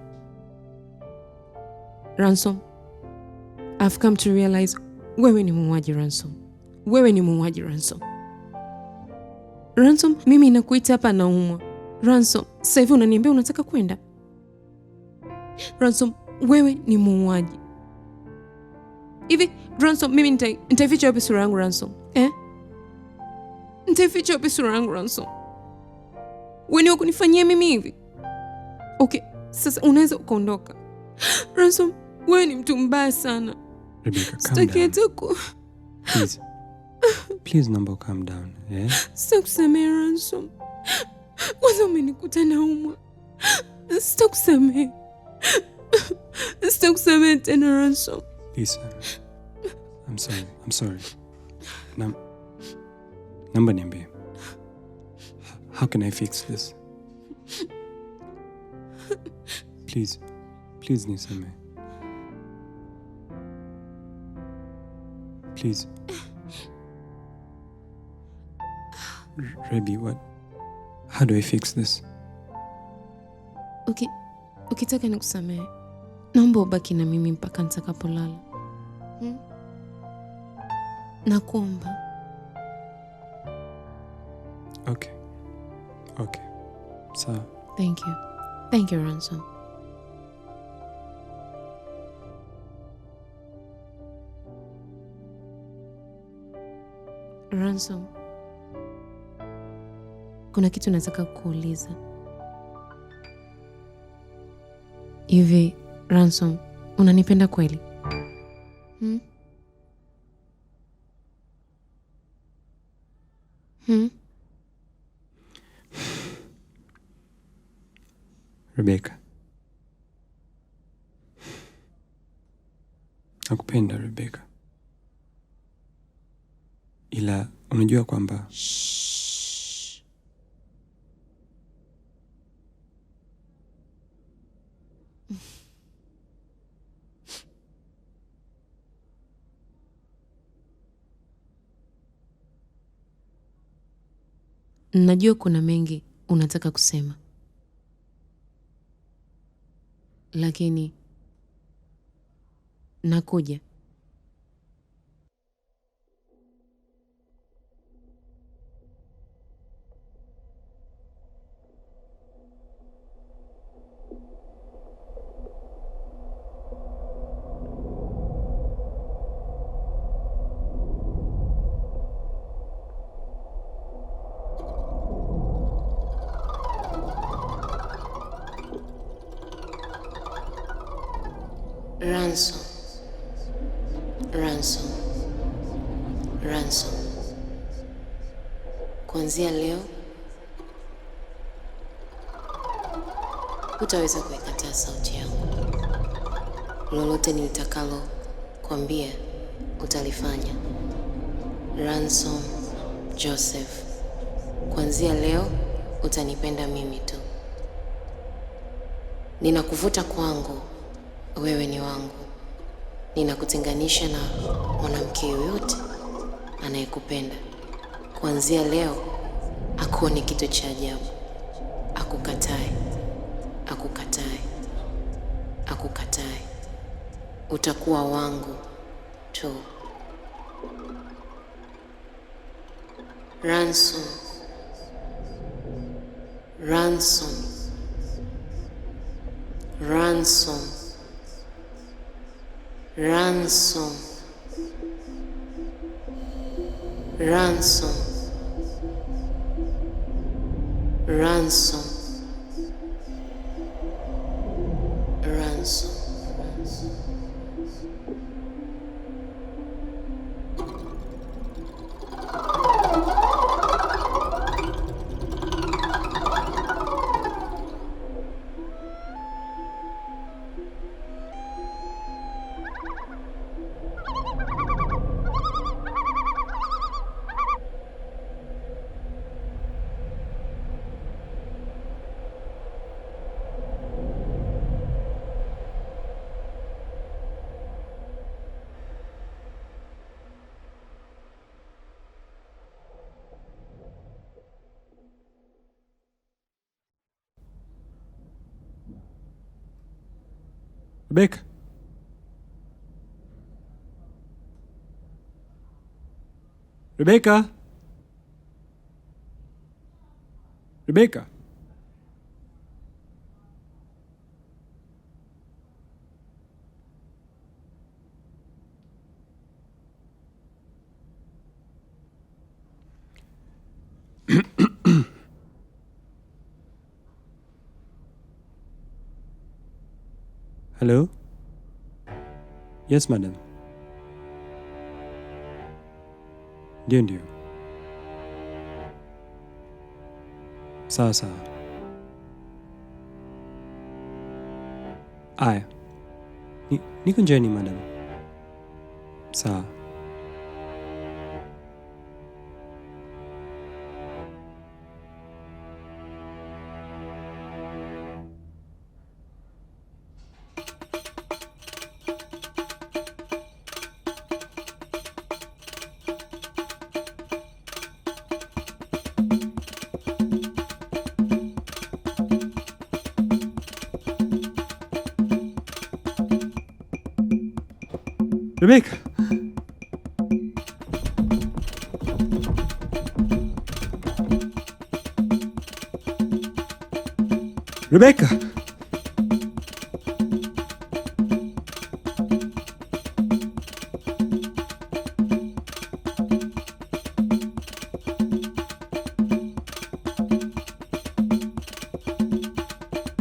Ransom, I've come to realize wewe ni muuaji Ransom. Wewe ni muuaji Ransom. Ransom, mimi nakuita hapa naumwa. Ransom, sasa hivi unaniambia unataka kwenda? Ransom, wewe ni muuaji. Hivi Ransom, mimi nitaificha wapi sura yangu Ransom? Eh? Nitaificha wapi sura yangu Ransom? Wewe ni wakunifanyia mimi hivi? Okay, sasa unaweza ukaondoka. Ransom, wewe ni mtu mbaya sana. Rebecca, calm down. Please. Please, naomba calm down, eh? Sitakusamehe Ransom. Kwanza umenikuta naumwa. Sitakusamehe. Sitakusamehe tena Ransom. Lisa, I'm sorry. I'm sorry. Naomba niambie. How can I fix this? Please. Please nisamehe. Please. Rebby, what? How do I fix this? Okay. Ukitaka nikusamehe, naomba ubaki na mimi mpaka nitakapolala. Nakuomba. Okay. Okay. Sawa. Thank you. Thank you, Ransom. Ransom, kuna kitu nataka kuuliza. Hivi, Ransom, unanipenda kweli? Rebecca. Nakupenda Rebecca. Ila unajua kwamba najua kuna mengi unataka kusema, lakini nakuja. Ransom, Ransom, Ransom, kuanzia leo hutaweza kuikataa sauti yangu. Lolote nitakalo kwambia utalifanya. Ransom Joseph, kuanzia leo utanipenda mimi tu. Ninakuvuta kwangu, wewe ni wangu. Ninakutenganisha na mwanamke yoyote anayekupenda. Kuanzia leo akuone kitu cha ajabu, akukatae, akukatae, akukatae. Utakuwa wangu tu. Ransom, Ransom, Ransom, Ransom, Ransom, Ransom, Ransom. Rebecca. Rebecca. Rebecca. Hello? Yes, madam. Ndio, ndio. Sawa sawa. Aya. Niko njiani, madam. Sawa. Rebecca. Rebecca.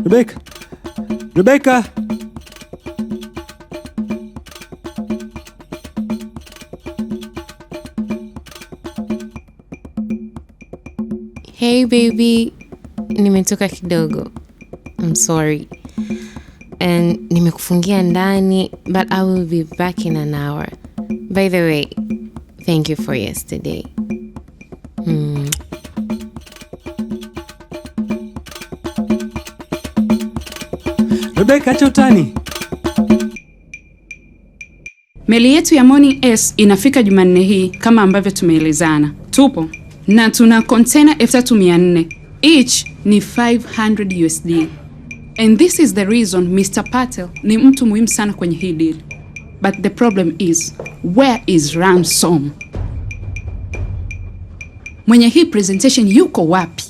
Rebecca. Rebecca. Hey baby, nimetoka kidogo. I'm sorry. And nimekufungia ndani, but I will be back in an hour. By the way, thank you for yesterday. Rebecca, acha utani. Meli yetu ya Morning S inafika Jumanne hii kama ambavyo tumeelezana. Tupo na tuna container 3400. Each ni 500 USD. And this is the reason Mr. Patel ni mtu muhimu sana kwenye hii deal. But the problem is, where is Ransom? Mwenye hii presentation yuko wapi?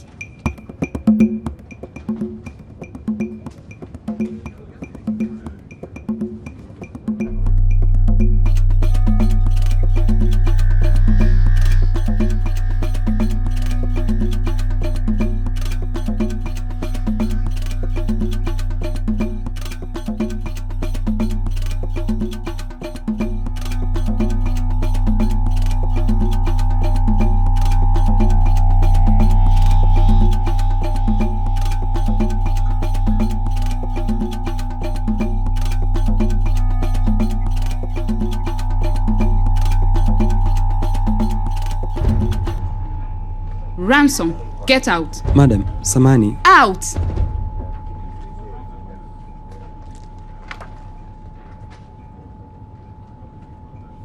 Ransom, get out. Madam, samani. Out.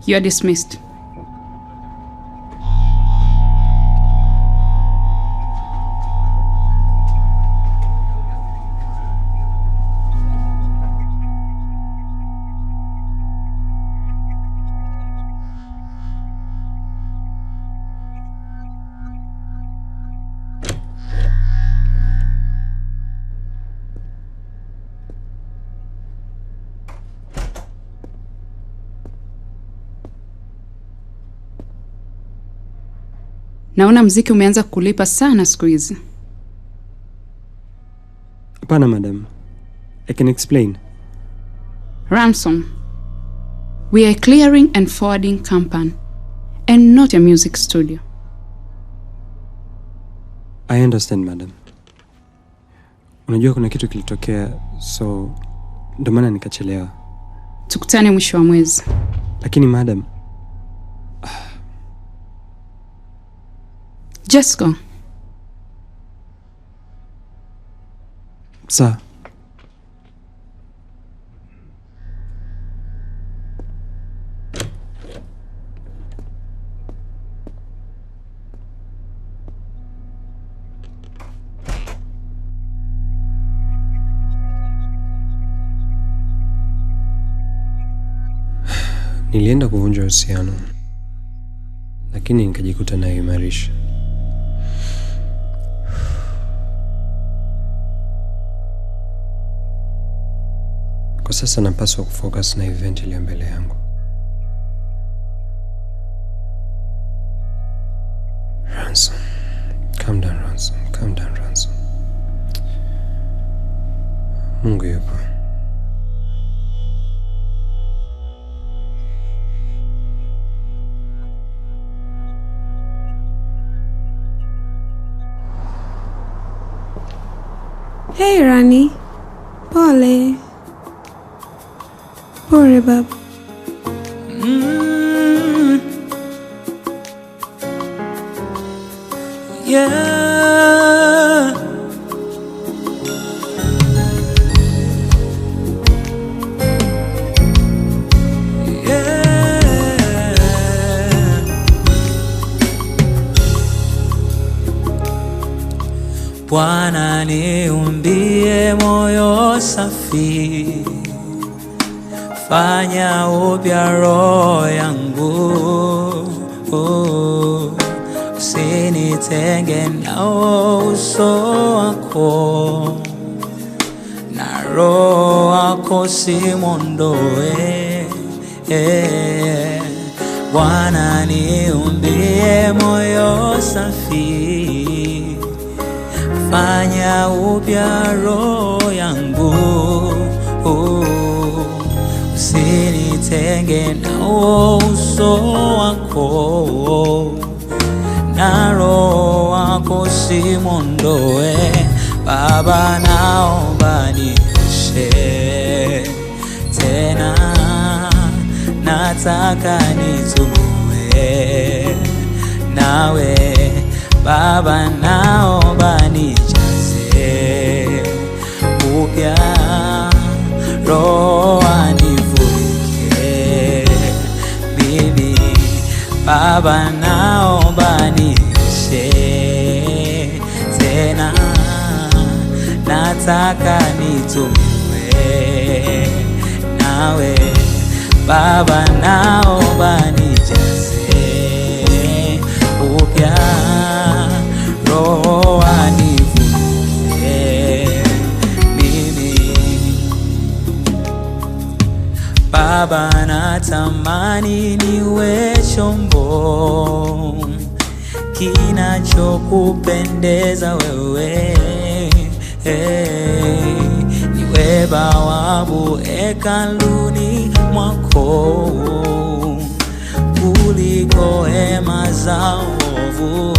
You are dismissed. Naona mziki umeanza kulipa sana siku hizi. Hapana madam. I can explain. Ransom, we are a clearing and forwarding company and not a music studio. I understand madam. Unajua kuna kitu kilitokea, so ndo maana nikachelewa. Tukutane mwisho wa mwezi. Lakini madam, Just go. Sawa. Nilienda kuvunja uhusiano, lakini nikajikuta naimarisha. Kwa sasa napaswa kufocus na event iliyo mbele yangu. Ransom. Calm down, Ransom. Calm down, Ransom. Mungu yupo. Hey Rani, pole. Pole baba. Yeah. Yeah. Bwana niumbie moyo safi, fanya upya roho yangu, usinitenge na uso wako, na roho wako usimwondoe. Bwana niumbie moyo safi, fanya upya roho yangu, usinitenge na uso wako, na roho wako usimwondoe. Baba naomba nioshe tena, nataka nitumiwe nawe. Baba naomba nijaze upya, roho anifunike mimi. Baba naomba nioshe tena, nataka nitumiwe nawe. Baba naomba nijaze upya, roho anifunike mimi. Baba natamani niwe chombo kinachokupendeza wewe, niwe bawabu hekaluni mwako, kuliko hema za uovu.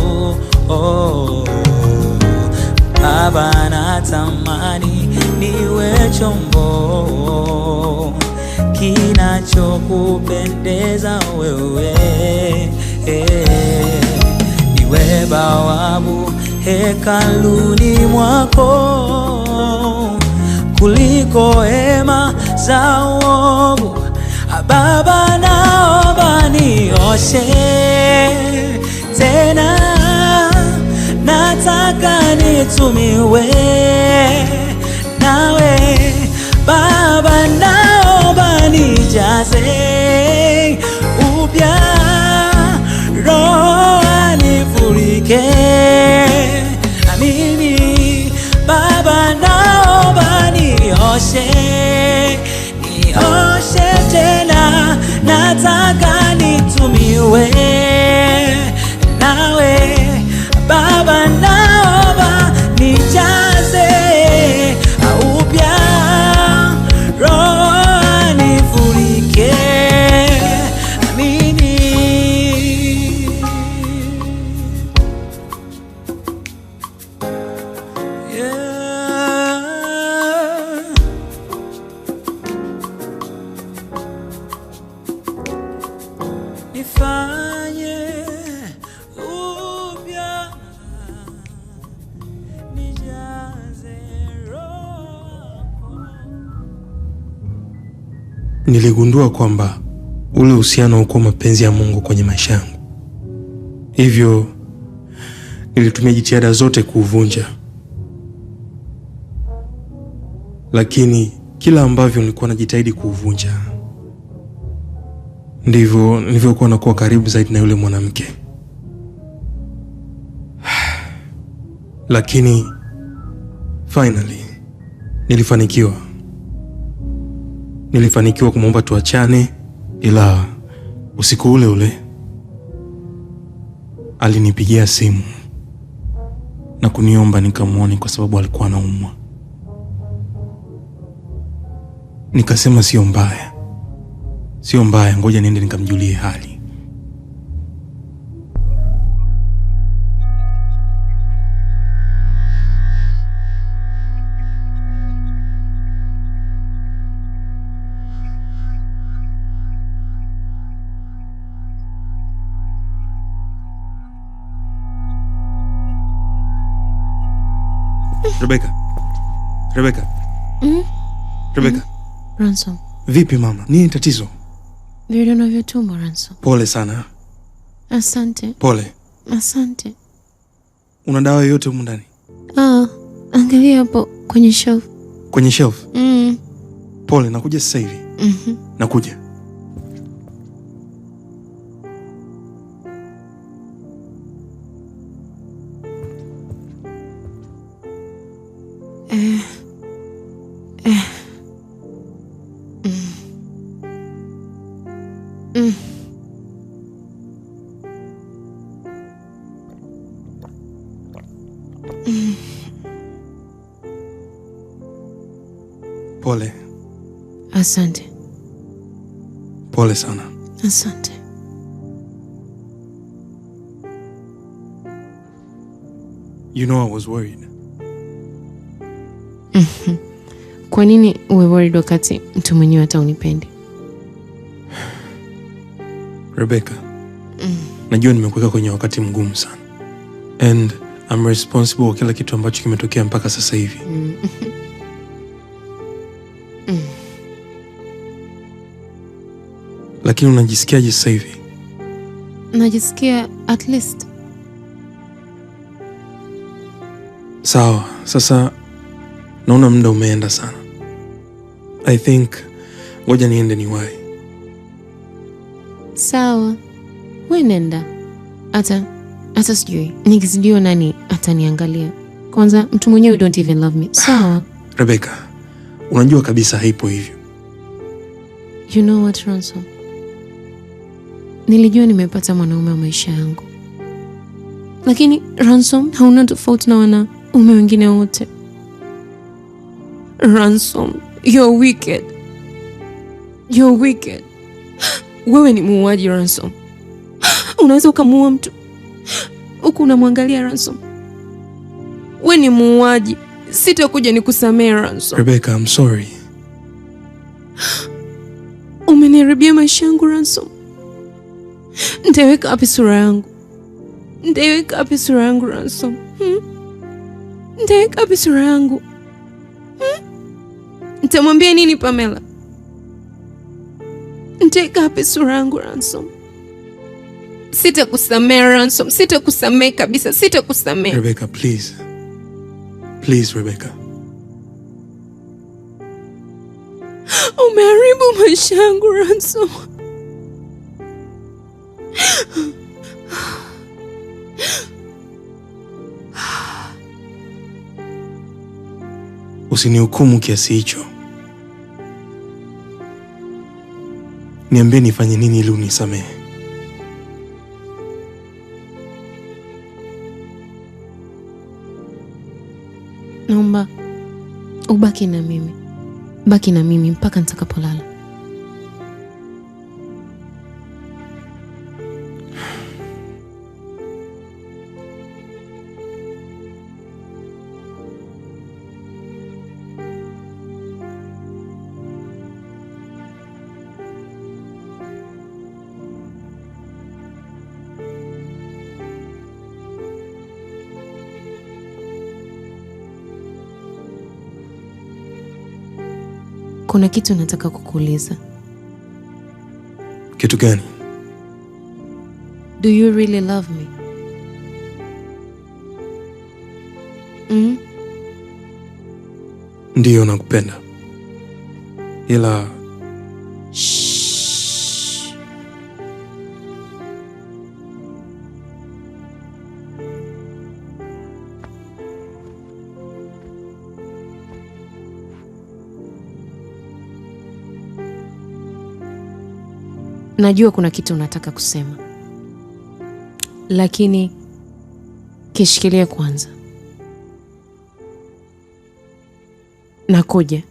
Baba natamani niwe chombo kinachokupendeza wewe, niwe Bawabu hekaluni mwako kuliko hema za uovu. Baba, naomba nioshe tena, nataka nitumiwe nawe. Baba, naomba nijaze upya, Roho anifurike mimi. Baba, naomba nioshe, nioshe tena, nataka nitumiwe nawe. Baba, naomba nijaze upya, Roho anifurike mimi. Yeah. Nifanye upya, nijaze Roho. Niligundua kwamba ule uhusiano haukuwa mapenzi ya Mungu kwenye maisha yangu, hivyo nilitumia jitihada zote kuuvunja, lakini kila ambavyo nilikuwa najitahidi kuuvunja ndivyo nilivyokuwa nakuwa karibu zaidi na yule mwanamke. Lakini finally nilifanikiwa. Nilifanikiwa kumwomba tuachane, ila usiku ule ule alinipigia simu na kuniomba nikamwone kwa sababu alikuwa anaumwa. Nikasema sio mbaya, sio mbaya, ngoja niende nikamjulie hali. Rebecca, Rebecca, Rebecca. Ransom, Vipi mama? Nini tatizo? Vidonda vya tumbo Ransom. Pole sana. Asante. Pole. Asante. Una dawa yoyote humu ndani? Ah, angalia hapo kwenye shelf. Kwenye shelf? Mm. Pole, nakuja sasa hivi. Nakuja. Pole. Asante. Pole sana. Asante. You know I was worried. Kwa nini uwe worried wakati mtu mwenyewe hata unipendi? Rebecca, najua nimekuweka kwenye wakati mgumu sana. And I'm responsible kwa kila kitu ambacho kimetokea mpaka sasa hivi. Lakini unajisikiaje sasa hivi? Najisikia at least. Sawa, sasa naona muda umeenda sana. I think ngoja niende niwahi. Sawa, we nenda. Hata sijui nikizidiwa nani ataniangalia. Kwanza mtu mwenyewe don't even love me. Sawa. Rebecca, unajua kabisa haipo hivyo. You know what, Ransom? Nilijua nimepata mwanaume wa maisha yangu. Lakini Ransom, hauna tofauti na wanaume wengine wote. Ransom, you're wicked. You're wicked. Wewe ni muuaji Ransom. Unaweza ukamuua mtu huku unamwangalia Ransom. Wewe ni muuaji. Sitakuja nikusamehe Ransom. Rebecca, I'm sorry. Umeniharibia maisha yangu Ransom. Nitaweka wapi sura yangu? Nitaiweka wapi sura yangu Ransom? Nitaiweka wapi sura yangu? Nitamwambia nini Pamela? Nitaiweka wapi sura yangu Ransom? Sitakusamehe Ransom, sitakusamehe kabisa, sitakusamehe. Rebecca, please. Please, Rebecca. Umeharibu maisha yangu Ransom. Usinihukumu kiasi hicho. Niambie nifanye nini ili unisamehe. Naomba ubaki na mimi. Baki na mimi mpaka nitakapolala. Kuna kitu nataka kukuuliza. Kitu gani? Do you really love me? Ndiyo, nakupenda. Ila shh. Najua kuna kitu unataka kusema, lakini kishikilie kwanza. Nakuja.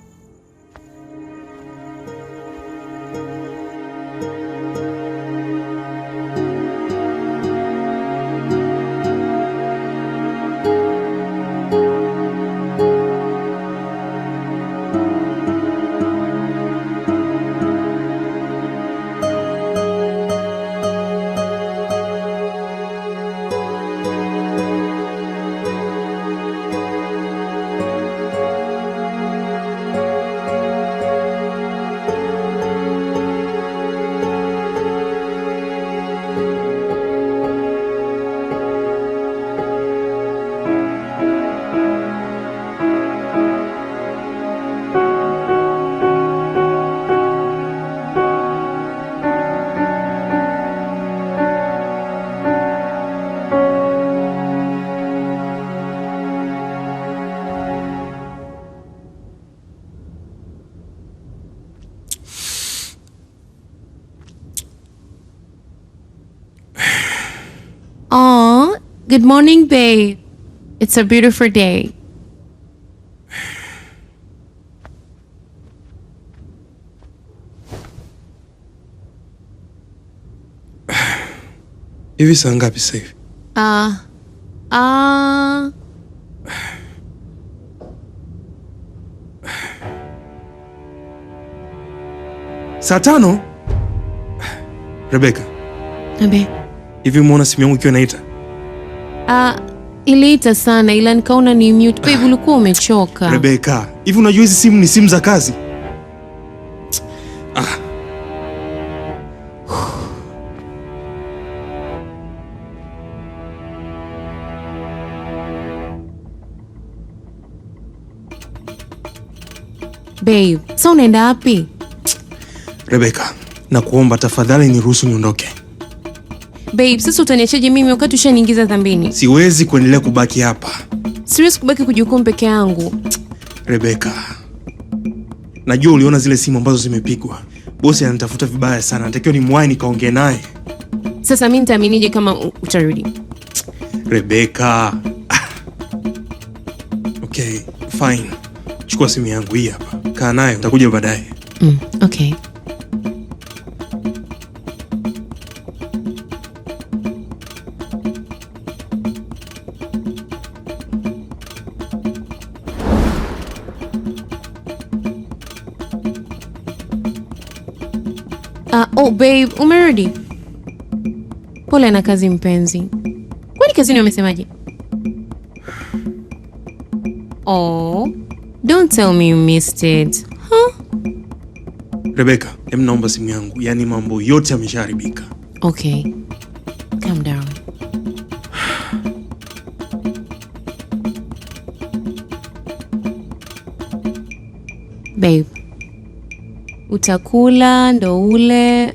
Good morning, babe. It's a beautiful day. Hivi saa ngapi sasa hivi? Saa 5? Rebecca. Abe. Hivi umeona simu yangu ikiwa inaita? Iliita sana ila nikaona ni mute. Babe, ulikuwa umechoka. Rebecca, hivi unajua hizi simu ni simu za kazi? Babe, sasa unaenda wapi? Rebecca, nakuomba tafadhali niruhusu niondoke. Babe, sasa utaniachaje mimi wakati ushaniingiza dhambini? Siwezi kuendelea kubaki hapa. Siwezi kubaki kujukumu peke yangu. Rebecca, najua uliona zile simu ambazo zimepigwa. Bosi ananitafuta vibaya sana. Natakiwa nimwahi nikaongee naye. Sasa mimi nitaaminije kama utarudi? Rebecca. Okay, fine. Chukua simu yangu hii hapa. Kaa nayo, nitakuja baadaye. Okay. Oh babe, umerudi? Pole na kazi mpenzi. Kwani Kazini wamesemaje? Oh, don't tell me you missed it. Huh? Rebecca, em naomba simu yangu. Yaani mambo yote yameshaharibika. Okay. Calm down. Babe, utakula ndo ule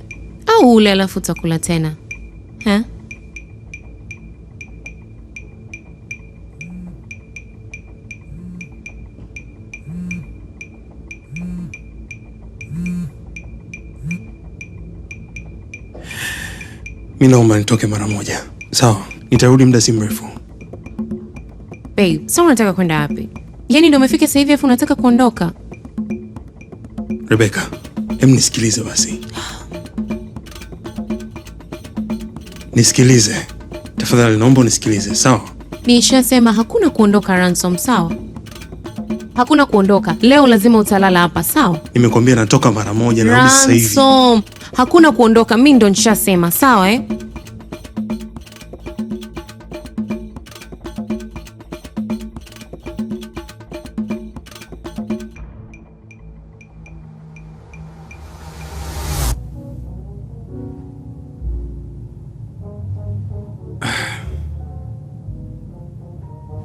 au ule alafu utakula tena? Ha? Mimi naomba nitoke mara moja. Sawa, nitarudi muda si mrefu. Babe, sasa unataka kwenda wapi? Yaani ndio umefika sasa hivi afu unataka kuondoka? Rebecca, em nisikilize basi. Nisikilize. Tafadhali naomba unisikilize, sawa? Nishasema hakuna kuondoka Ransom, sawa? Hakuna kuondoka. Leo lazima utalala hapa, sawa? Nimekwambia natoka mara moja, narudi sasa hivi. Ransom, hakuna kuondoka, mimi ndo nishasema, sawa eh?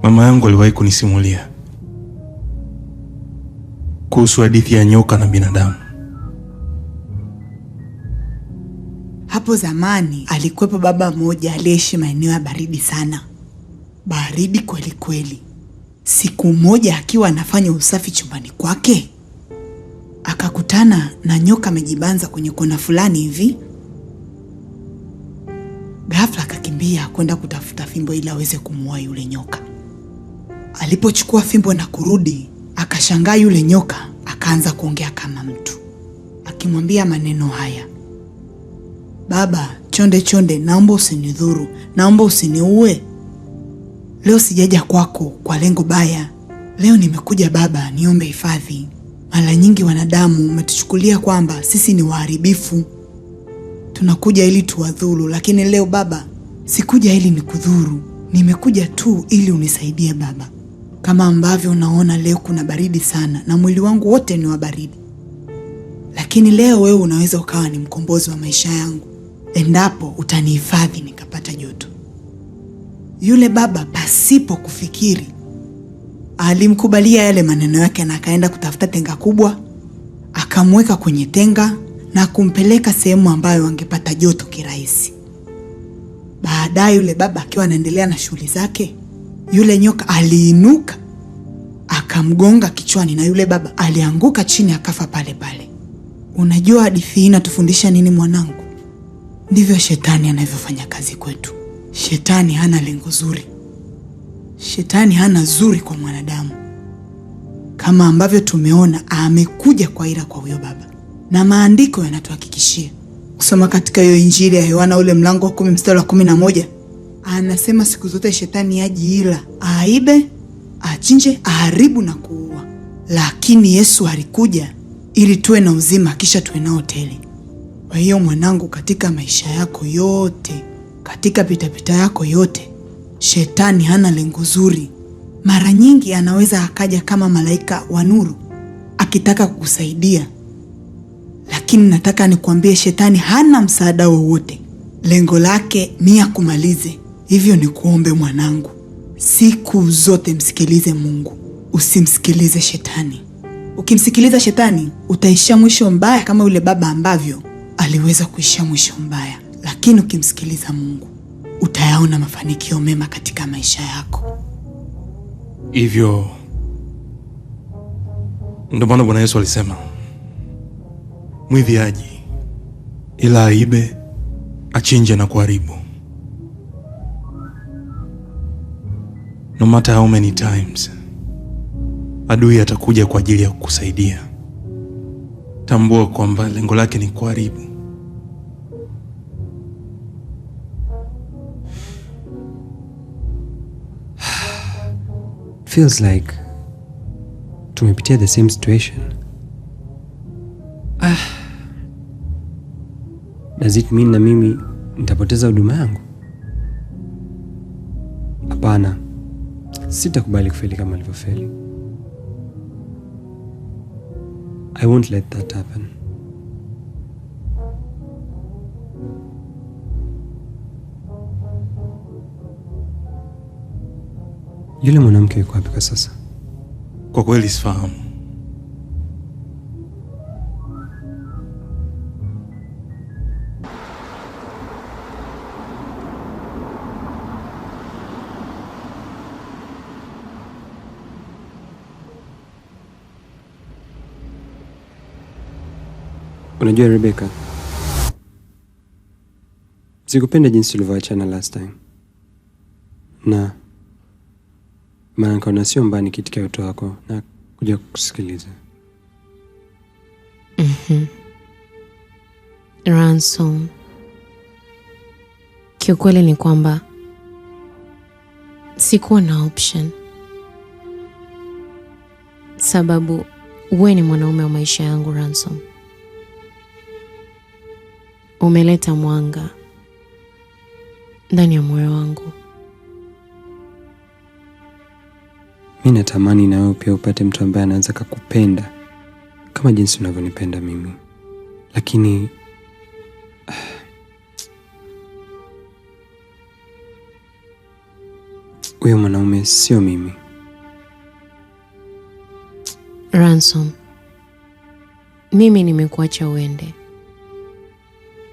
Mama yangu aliwahi kunisimulia kuhusu hadithi ya nyoka na binadamu. Hapo zamani alikuwepo baba mmoja aliyeishi maeneo ya baridi sana. Baridi kweli kweli. Siku moja akiwa anafanya usafi chumbani kwake, akakutana na nyoka amejibanza kwenye kona fulani hivi. Ghafla akakimbia kwenda kutafuta fimbo ili aweze kumuua yule nyoka. Alipochukua fimbo na kurudi, akashangaa yule nyoka akaanza kuongea kama mtu, akimwambia maneno haya: Baba, chonde chonde, naomba usinidhuru, naomba usiniue. Leo sijaja kwako kwa lengo baya. Leo nimekuja baba niombe hifadhi. Mara nyingi wanadamu umetuchukulia kwamba sisi ni waharibifu, tunakuja ili tuwadhuru, lakini leo baba sikuja ili nikudhuru. Nimekuja tu ili unisaidie baba. Kama ambavyo unaona leo kuna baridi sana na mwili wangu wote ni wa baridi. Lakini leo wewe unaweza ukawa ni mkombozi wa maisha yangu endapo utanihifadhi nikapata joto. Yule baba pasipo kufikiri alimkubalia yale maneno yake na akaenda kutafuta tenga kubwa, akamweka kwenye tenga na kumpeleka sehemu ambayo angepata joto kirahisi. Baadaye yule baba akiwa anaendelea na shughuli zake, yule nyoka aliinuka akamgonga kichwani na yule baba alianguka chini akafa pale pale. Unajua hadithi hii inatufundisha nini mwanangu? Ndivyo shetani anavyofanya kazi kwetu. Shetani hana lengo zuri. Shetani hana zuri kwa mwanadamu. Kama ambavyo tumeona amekuja kwa ila kwa huyo baba. Na maandiko yanatuhakikishia. Kusoma katika hiyo Injili ya Yohana ule mlango wa 10 mstari wa 11, anasema siku zote shetani haji ila aibe, achinje, aharibu na kuua. Lakini Yesu alikuja ili tuwe na uzima kisha tuwe nao tele. Kwa hiyo mwanangu, katika maisha yako yote, katika pitapita yako yote, shetani hana lengo zuri. Mara nyingi anaweza akaja kama malaika wa nuru akitaka kukusaidia. Lakini nataka nikuambie shetani hana msaada wowote. Lengo lake ni akumalize. Hivyo nikuombe mwanangu, siku zote msikilize Mungu, usimsikilize shetani. Ukimsikiliza shetani utaishia mwisho mbaya kama yule baba ambavyo aliweza kuishia mwisho mbaya. Lakini ukimsikiliza Mungu utayaona mafanikio mema katika maisha yako. Hivyo ndio maana Bwana Yesu alisema mwivi haji ila aibe, achinje na kuharibu. No matter how many times adui atakuja kwa ajili ya kukusaidia, tambua kwamba lengo lake ni kuharibu. Feels like tumepitia the same situation. Does it mean na mimi nitapoteza huduma yangu? Hapana, sitakubali kufeli kama alivyofeli. I won't let that happen. Yule mwanamke yuko wapi kwa sasa? Kwa kweli sifahamu. Unajua Rebecca, sikupenda jinsi tulivyoachana last time. Na maana nikaona sio mbaya nikitikia wito wako na kuja kukusikiliza. Ransom, kiukweli ni kwamba sikuwa na option, sababu wewe ni mwanaume wa maisha yangu. Ransom, umeleta mwanga ndani ya moyo wangu. Mimi natamani na wewe pia upate mtu ambaye anaweza kukupenda kama jinsi unavyonipenda mimi. Lakini huyo mwanaume sio mimi. Ransom, mimi nimekuacha uende.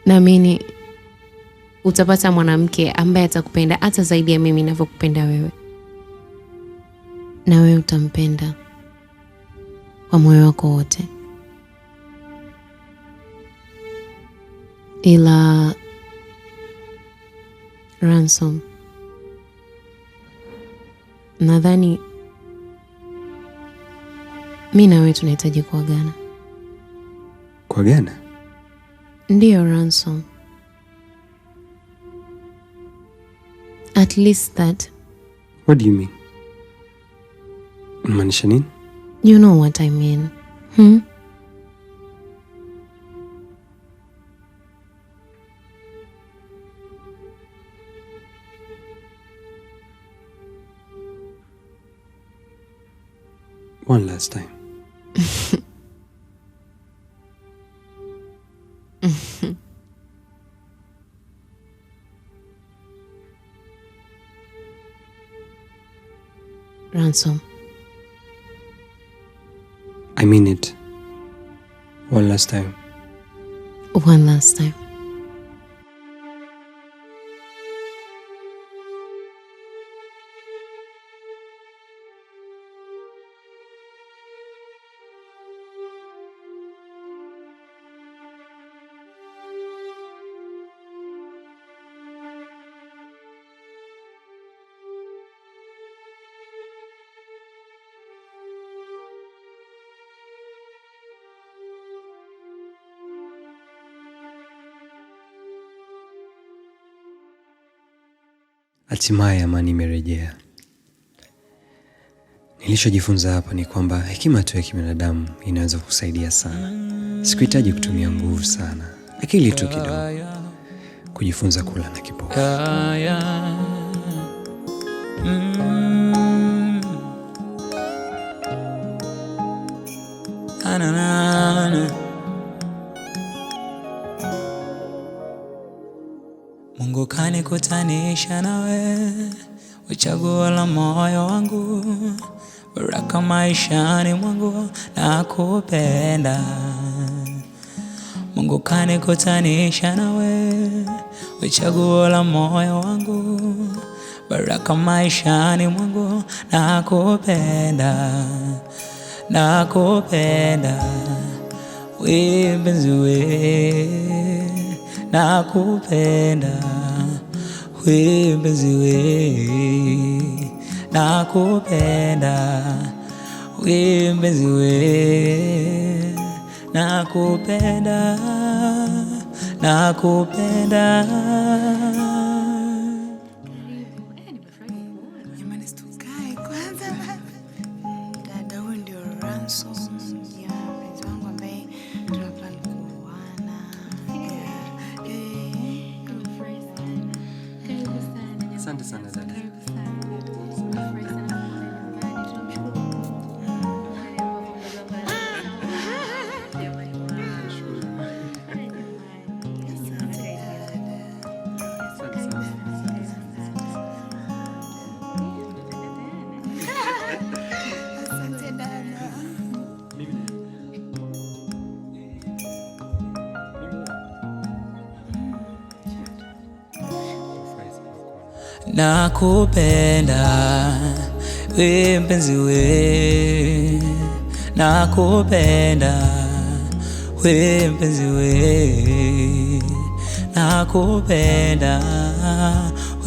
Naamini utapata mwanamke ambaye atakupenda hata zaidi ya mimi ninavyokupenda wewe. Na wewe utampenda kwa moyo wako wote. Ila Ransom, nadhani mimi na wewe tunahitaji kuagana. Kuagana? Ndiyo Ransom. At least that. What do you mean? Unamaanisha nini? You know what I mean. One last time. Ransom. I mean it. One last time. One last time. Hatimaye amani imerejea. Nilichojifunza hapa ni kwamba hekima tu ya kibinadamu inaweza kukusaidia sana. Sikuhitaji kutumia nguvu sana, akili tu kidogo. Kujifunza kula na kipofu. Mungu kanikutanisha nawe, uchaguo la moyo wangu, baraka maishani mwangu, nakupenda. Mungu kanikutanisha nawe, uchaguo la moyo wangu, baraka maishani mwangu, nakupenda, nakupenda, we mpenzi we, nakupenda, we mpenzi we, nakupenda, we mpenzi we, nakupenda, nakupenda. Jamani, tukae kwanza. Dada, huyu ndio Ransom, ya mpenzi wangu ambaye tuna plan kuoana. Asante sana dada. Nakupenda we mpenzi we, nakupenda we mpenzi we, nakupenda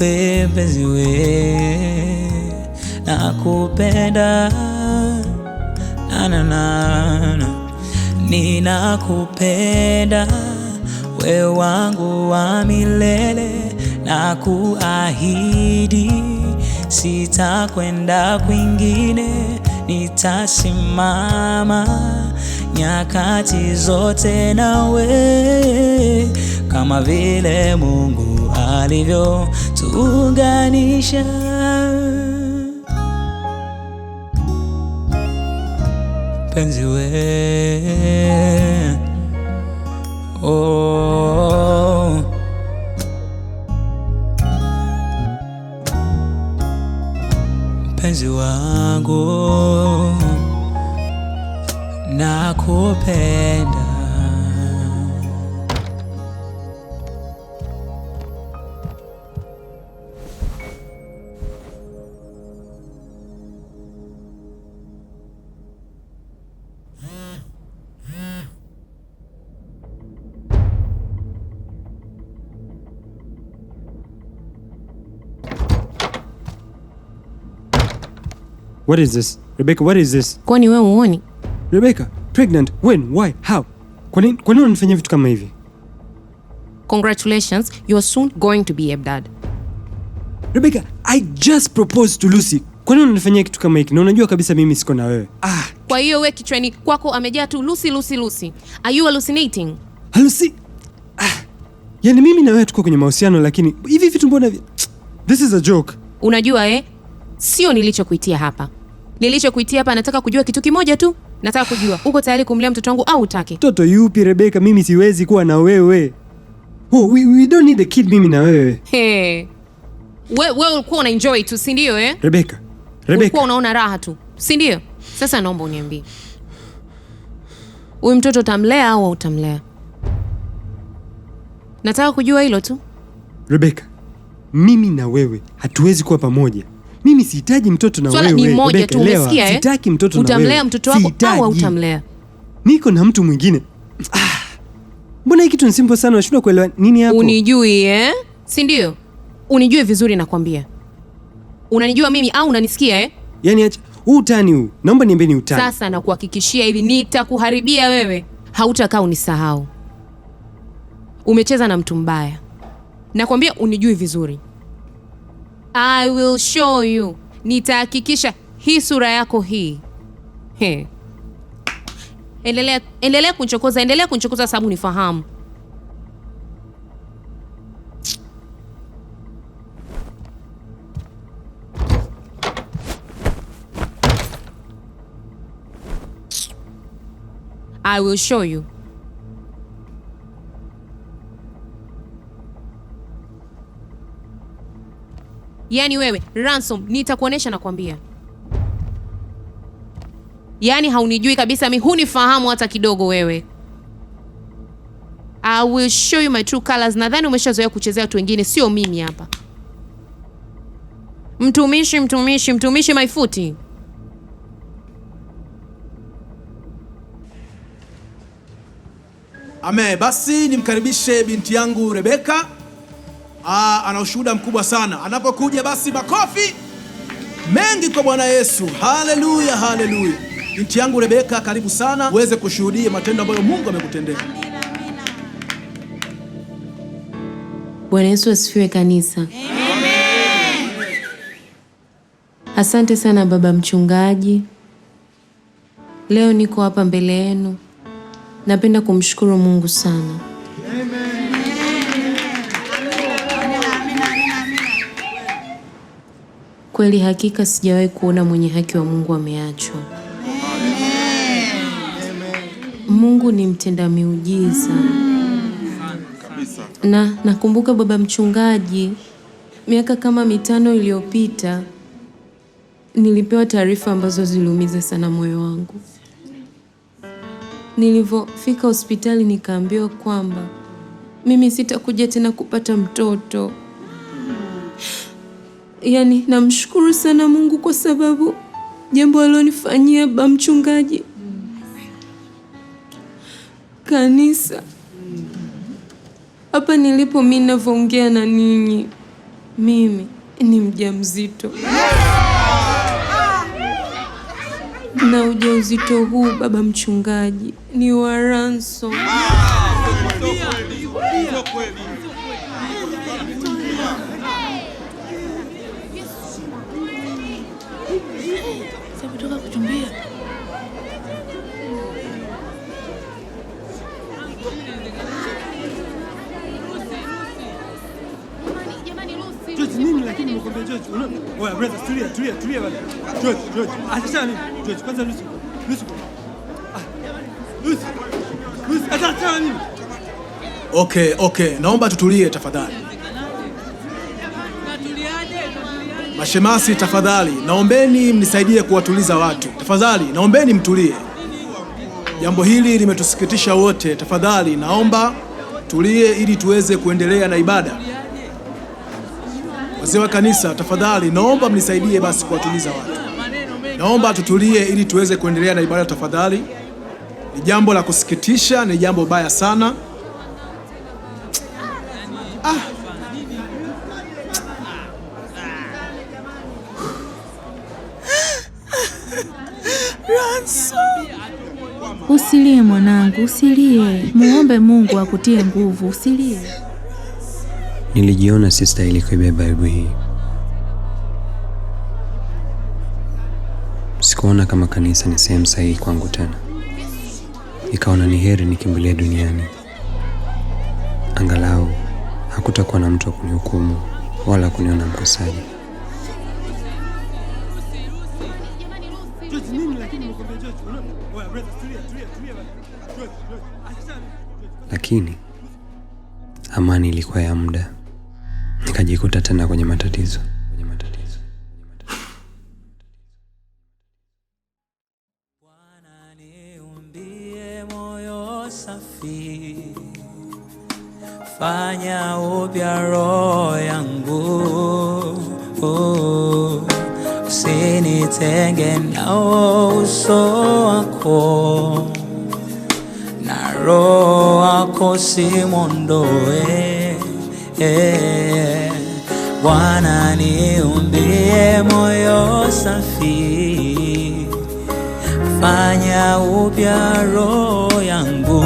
we mpenzi we, nakupenda na na na na, ninakupenda we wangu wa milele, nakuahidi sitakwenda kwingine, nitasimama nyakati zote nawe, kama vile Mungu alivyo tuunganisha. Penzi we, oh, mpenzi wangu, nakupenda. What is this? Rebecca, what is this? Kwani wewe huoni? Rebecca, pregnant, when, why, how? Kwa nini unanifanyia vitu kama hivi? Congratulations, you are soon going to be a dad. Rebecca, I just proposed to Lucy. Kwa nini unanifanyia kitu kama hiki? Na unajua kabisa mimi siko na wewe. Ah. Kwa hiyo wewe kichwani kwako amejaa tu Lucy, Lucy, Lucy. Are you hallucinating? Lucy. Ah. Yaani mimi na wewe tuko kwenye mahusiano, lakini hivi vitu mbona This is a joke. Unajua sio nilichokuitia hapa. Nilichokuitia hapa nataka kujua kitu kimoja tu. Nataka kujua uko tayari kumlea mtoto wangu au hutaki? Mtoto yupi Rebecca? Mimi siwezi kuwa na wewe. Oh, we don't need a kid mimi na wewe. Hey. Wewe ulikuwa una enjoy tu, si ndio eh? Rebecca. Ulikuwa unaona raha tu, si ndio? Sasa naomba uniambie. Huyu mtoto utamlea au hutamlea? Nataka kujua hilo tu. Rebecca, mimi na wewe hatuwezi kuwa pamoja. Mimi sihitaji mtoto na swala wewe. Swala ni moja tu, umesikia eh? Sitaki mtoto na wewe. Utamlea mtoto wako au hutamlea? Niko na mtu mwingine. Mbona hiki kitu ni simple sana, unashindwa kuelewa nini hapo? Unijui eh? Si ndio? Unijui vizuri nakwambia. Unanijua mimi au unanisikia eh? Yaani acha huu utani huu. Naomba niambie ni utani. Sasa nakuhakikishia hivi, nitakuharibia wewe. Hautakaa unisahau. Umecheza na mtu mbaya. Nakwambia unijui vizuri. I will show you. Nitahakikisha hii sura yako hii. He. Endelea kunichokoza, endelea kunichokoza sababu nifahamu. I will show you. Yaani wewe, Ransom, nitakuonesha nakwambia. Yaani haunijui kabisa mimi, hunifahamu hata kidogo wewe. I will show you my true colors. Nadhani umeshazoea kuchezea watu wengine, sio mimi hapa. Mtumishi, mtumishi, mtumishi my footy. Amen. Basi nimkaribishe binti yangu Rebecca. Ana ushuhuda mkubwa sana. Anapokuja basi makofi mengi kwa Bwana Yesu. Haleluya, haleluya. Binti yangu Rebecca, karibu sana uweze kushuhudia matendo ambayo Mungu amekutendea. Bwana Yesu asifiwe kanisa. Amen. Asante sana baba mchungaji. Leo niko hapa mbele yenu. Napenda kumshukuru Mungu sana. Kweli hakika sijawahi kuona mwenye haki wa Mungu ameachwa. Mungu ni mtenda miujiza. Na nakumbuka baba mchungaji, miaka kama 5 iliyopita nilipewa taarifa ambazo ziliumiza sana moyo wangu. Nilipofika hospitali nikaambiwa kwamba mimi sitakuja tena kupata mtoto. Yaani namshukuru sana Mungu kwa sababu jambo alilonifanyia ba mchungaji, kanisa hapa nilipo mimi ninavyoongea na ninyi, mimi ni mjamzito. Na ujauzito huu baba mchungaji ni wa ransom. Oya brother, tulia tulia tulia bana. George, George. Achana mimi. George, kwanza Lucy. Lucy. Lucy. Lucy, achana mimi. Okay, okay. Naomba tutulie tafadhali. Mashemasi tafadhali, naombeni mnisaidie kuwatuliza watu. Tafadhali, naombeni mtulie. Jambo hili limetusikitisha wote. Tafadhali, naomba tulie ili tuweze kuendelea na ibada. Wazee wa kanisa tafadhali, naomba mnisaidie basi kuwatuliza watu. Naomba tutulie ili tuweze kuendelea na ibada tafadhali. Ni jambo la kusikitisha, ni jambo baya sana. Usilie mwanangu, usilie. Muombe Mungu akutie nguvu, usilie. Nilijiona sistahili kuibeba aibu hii. Sikuona kama kanisa ni sehemu sahihi kwangu tena. Nikaona ni heri nikimbilie duniani. Angalau hakutakuwa na mtu wa kunihukumu wala kuniona mkosaji. Lakini amani ilikuwa ya muda. Nikajikuta tena kwenye matatizo. Bwana niumbie moyo safi, fanya upya roho yangu, usinitenge na uso wako, na roho wako usimwondoe. Bwana niumbie moyo safi, fanya upya roho yangu,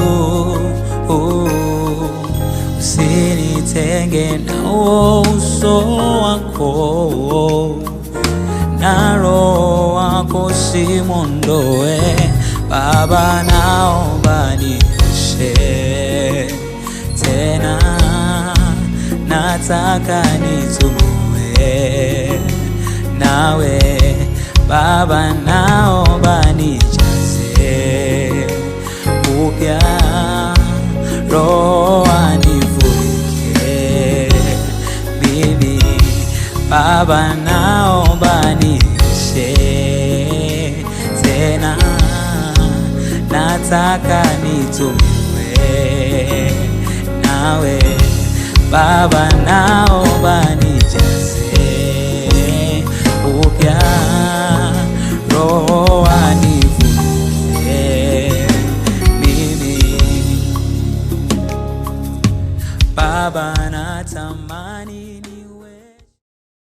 usinitenge na uso wako, na roho wako usimwondoe. Baba naomba nioshe tena, nataka nitumiwe nawe. Baba naomba nijaze upya, roho anivuke mimi. Baba naomba nioshe tena, nataka nitumiwe nawe. Baba naomba